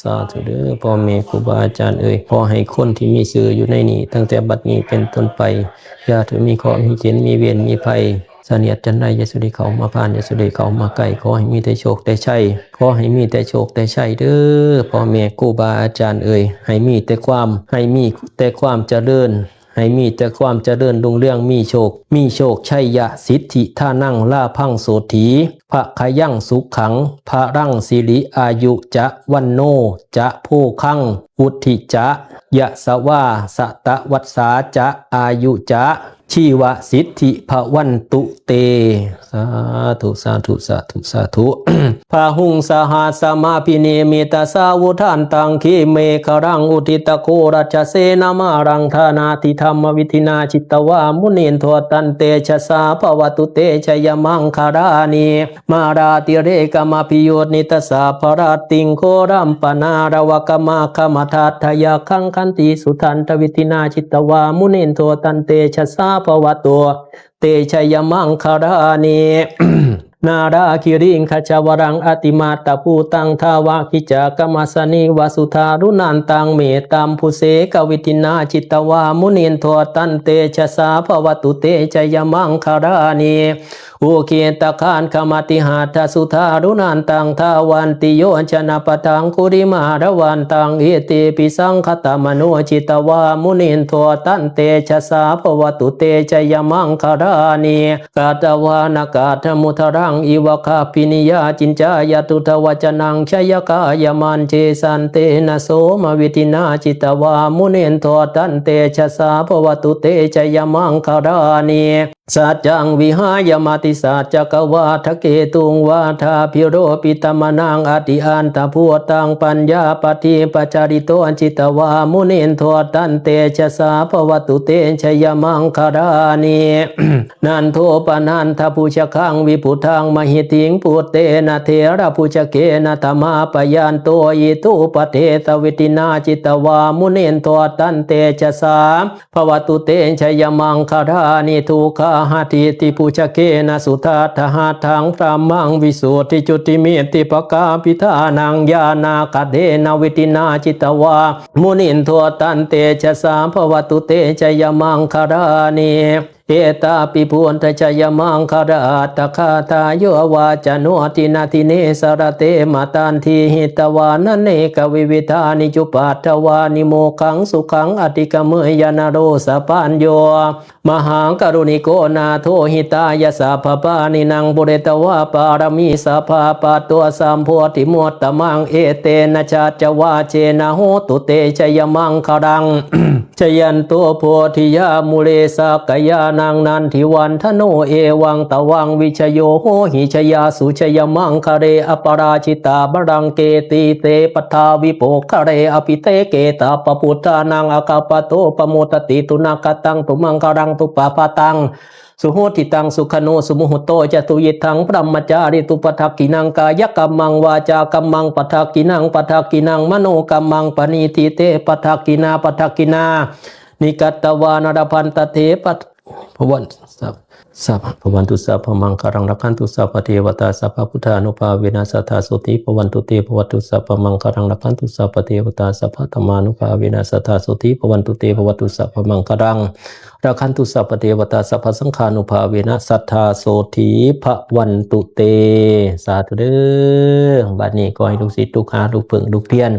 ສາທຸເດີ ພໍ່ແມ່ຄູບາອາຈານເອີຍ ຂໍໃຫ້ຄົນທີ່ມີຊື່ຢູ່ໃນນີ້ ຕັ້ງແຕ່ບັດນີ້ເປັນຕົ້ນໄປ ຢ່າໄດ້ມີເຄາະມີເຂັນ ມີເວນມີໄພ ສະເໜຽດຈັນໄລ ຢ່າສຸໄດ້ເຂົ້າມາຜ່ານ ຢ່າສຸໄດ້ເຂົ້າມາໃກ້ ຂໍໃຫ້ມີແຕ່ໂຊກແຕ່ໄຊ ຂໍໃຫ້ມີແຕ່ໂຊກແຕ່ໄຊເດີ້ ພໍ່ແມ່ຄູບາອາຈານເອີຍ ໃຫ້ມີແຕ່ຄວາມ ໃຫ້ມີແຕ່ຄວາມຈະເລີນ ໃຫ້ມີແຕ່ຄວາມຈະເລີນຮຸ່ງເຮືອງ ມີໂຊກ ມີໂຊກໄຊຍະ ສິດທິທານັງ ລາພັງ ໂສດຖີ ພະຄະຍັງ ສຸຂັງ ພະລັງ ສິລິ ອາຍຸ ຈະ ວັນໂນ ຈະ ໂພຄັງ ວຸດທິ ຈະ ຍະສະວາ ສະຕະວັດສາ ຈະ ອາຍຸ ຈະ ຊີວະ ສິດທິ ພະວັນຕຸ ເຕ ສາທຸ ສາທຸ ສາທຸ ສາທຸ ພະຮຸງ ສະຫັດສະມາພິນິມິດຕະສາວຸທັນຕັງ ຄີເມຂະລັງ ອຸທິດຕະໂຄ ຣັດຊະເສນະມາລັງ ທານາທິທຳມະວິທິນາ ຈິດຕະວາ ມຸນິນໂທ ຕັນເຕຊະສາ ພະວະຕຸ ເຕ ຊະຍະມັງຄະລານິ ມາລາຕິເຣກະມາພິໂຍດນິດຕະສາພະລັດຕິງ ໂຄລັມປະນາລະວະກະມາຄະມະທັດທະຍັກຂັງ ຂັນຕິສຸທັນທະວິທິນາ ຈິດຕະວາ ມຸນິນໂທ ຕັນເຕຊະສາ ພະວະຕຸ ເຕ ຊະຍະມັງຄະລານິ ນາລາຄິລິງຄະຊະວະລັງ ອະຕິມາດຕະພູຕັງ ທາວະກິຈາກະມາສະນີວະ ສຸທາລຸນັນຕັງ ເມຕຕຳພຸເສກະວິທິນາ ຈິດຕະວາ ມຸນິນໂທ ຕັນເຕຊະສາ ພະວະຕຸ ເຕ ຊະຍະມັງຄະລານິ ອຸເຄຕະຄານຄະມະຕິຫັດຖະສຸທາລຸນັນຕັງ ທາວັນຕິໂຍຊະນະປະທັງກຸລິມາລະວັນຕັງ ເອເຕປິສັງຄະຕະມະໂນ ຈິດຕະວາ ມຸນິນໂທ ຕັນເຕຊະສາ ພະວະຕຸ ເຕ ຊະຍະມັງຄະລານິ ກາຕະວານະກາທະມຸດຕະລັງ ອີວະຄາປິນິຍາ ຈິນຈາຍະຕຸດທະວະຈະນັງ ຊະຍະກາຍະມັນເຈ ສັນເຕນະໂສມະວິທິນາ ຈິດຕະວາ ມຸນິນໂທ ຕັນເຕຊະສາ ພະວະຕຸ ເຕ ຊະຍະມັງຄະລານິ ສັດຈັງວິຫາຍະມະຕິສັດຈັກກະວາທະເກຕຸງວາທາພິໂລປິຕະມະນັງ ອະຕິອັນຕະພູດຕັງ ປັນຍາປະທິປະຈາລິໂຕ ຈິດຕະວາ ມຸນິນໂທ ຕັນເຕຊະສາ ພະວະຕຸ ເຕ ຊະຍະມັງຄະລານິ ນັນໂທປະນັນທະພູຊະຄັງ ວິພຸດທັງມະຫິດຖິງ ປຸດເຕນະເຖລະພູຊະເກນະ ທະມາປະຍັນໂຕ ອິຕຸປະເທສະວິທິນາ ຈິດຕະວາ ມຸນິນໂທ ຕັນເຕຊະສາ ພະວະຕຸ ເຕ ຊະຍະມັງຄະລານິ ທຸກຂາຫະທິຕິພູຊະເກນະ ສຸທັດຖະຫັດຖັງ ທຳມັງວິສຸດທິຈຸດທິມິດທິປະກາພິທານັງ ຍານາກະເທນະວິທິນາ ຈິດຕະວາ ມຸນິນໂທ ຕັນເຕຊະສາ ພະວະຕຸ ເຕ ຊະຍະມັງຄະລານິ ເອຕາປິພຸດທະຊະຍະມັງຄະລາອັດຖະກາທາ ໂຍວາຈະໂນ ທິນະທິເນ ສະລະເຕມະຕັນທີ ຫິດຕະວານະເນກະວິວິທານິ ຈຸປັດຖະວານິ ໂມກຂັງສຸຂັງ ອະທິກຳເມຍະ ນະໂຣສະປັນໂຍ ມະຫາກະລຸນິໂກ ນາໂທ ຫິຕາຍະ ສັບພະປານິນັງ ປູເຣຕະວາ ປາລະມີ ສັບພະ ປັດໂຕ ສຳໂພທິມຸດຕະມັງ ເອເຕນະ ສັດຈະວາເຊນະ ໂຫຕຸ ເຕ ຊະຍະມັງຄະລັງ ຈະຍັນໂຕ ໂພທິຍາ ມູເລ ສັກກະຍານັງ ນັນທິວັນທະໂນ ເອວັງຕະວັງ ວິຊະໂຍ ໂຫຫິ ຊະຍາສຸ ຊະຍະມັງຄະເລ ອະປະລາຈິຕາບາລັງເກ ຕີເຕ ປັດຖາວິໂປຄະເລ ອະພິເຕເກ ສັບພະພຸດທານັງ ອາຄາປະໂຕ ປະໂມດຕະຕິ ສຸນາກະຕັງ ສຸມັງຄະລັງ ສຸປະພາຕັງ ສຸໂຫຕິຕັງ ສຸຂະໂນ ສຸມຸຫຸດໂຕ ຈະ ສຸວິທັງ ບຣະມະຈາຣິຕຸ ປະທັກກິນັງ ກາຍະກຳມັງ ວາຈາກຳມັງ ປະທັກກິນັງ ປະທັກກິນັງ ມະໂນກຳມັງ ປະນີຕິເຕ ປະທັກກິນາ ປະທັກກິນາ ນິກັດຕະວານະ ລະພັນຕະເທ ປະ ພະວັນ ສະ ສະ ພະວັນຕຸ ສັບພະມັງຄະລັງ ລັກຂັນຕຸ ສັບພະເທວະຕາ ສັບພະພຸດທານຸພາເວນະ ສັດທາໂສຕິ ພະວັນຕຸ ເຕ ພະວັນຕຸ ສັບພະມັງຄະລັງ ລັກຂັນຕຸ ສັບພະເທວະຕາ ສັບພະທຳມານຸພາເວນະ ສັດທາໂສຕິ ພະວັນຕຸ ເຕ ພະວັນຕຸ ສັບພະມັງຄະລັງ ລັກຂັນຕຸ ສັບພະເທວະຕາ ສັບພະສັງຄານຸພາເວນະ ສັດທາໂສທີ ພະວັນຕຸເຕ ສາທຸເດີ້. ບັດນີ້ຂໍໃຫ້ລູກສິດລູກຫາ ລູກເຜິ້ງລູກທຽນ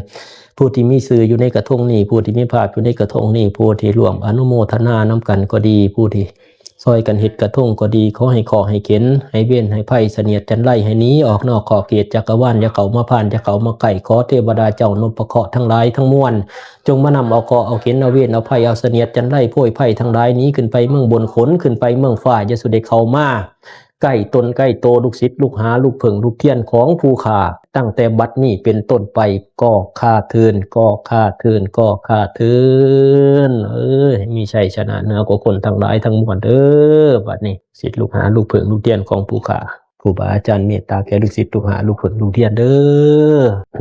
ຜູ້ທີ່ມີຊື່ຢູ່ໃນກະທົງນີ້ ຜູ້ທີ່ມີພາບຢູ່ໃນກະທົງນີ້ ຜູ້ທີ່ຮ່ວມອະນຸໂມທະນານຳກັນກໍດີ ຜູ້ທີ່ຊ່ອຍກັນເຮັດກະທົງກໍດີ ຂໍໃຫ້ເຄາະໃຫ້ເຂັນ ໃຫ້ເວນໃຫ້ໄພ ສະເໜຽດຈັນໄລ ໃຫ້ໜີອອກນອກຂອບເຂດຈັກກະວານ ຢ່າເຂົ້າມາຜ່ານ ຢ່າເຂົ້າມາໃກ້ ຂໍເທວະດາເຈົ້ານົບພະເຄາະທັງຫຼາຍທັງມວນ ຈົ່ງມານຳເອົາເຄາະເອົາເຂັນ ເອົາເວນເອົາໄພ ເອົາສະເໜຽດຈັນໄລໂພຍໄພທັງຫຼາຍ ໜີຂຶ້ນໄປເມືອງບົນ ຂົນຂຶ້ນໄປເມືອງຟ້າ ຢ່າສູ່ໄດ້ເຂົ້າມາໃກ້ຕົນໃກ້ໂຕ ລູກສິດລູກຫາ ລູກເຜິ້ງລູກທຽນຂອງຜູ້ຂ້າ ຕັ້ງແຕ່ບັດນີ້ເປັນຕົ້ນໄປ ກໍຂ້າເທີນ ກໍຂ້າເທີນ ກໍຂ້າເທີນ ເອີ ໃຫ້ມີໄຊຊະນະເໜືອກວ່າຄົນທັງຫຼາຍທັງມວນເດີ້ ບັດນີ້ ສິດລູກຫາ ລູກເຜິ້ງລູກທຽນຂອງຜູ້ຂ້າ ຄູບາອາຈານເມດຕາແກ່ລູກສິດລູກຫາ ລູກເຜິ້ງລູກທຽນເດີ້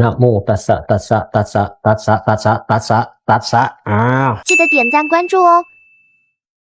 ນະໂມຕັດສະ ຕັດສະ ຕັດສະ ຕັດສະ ຕັດສະ ຕັດສະ ຕັດສະ ອ້າວ 记得点赞关注哦。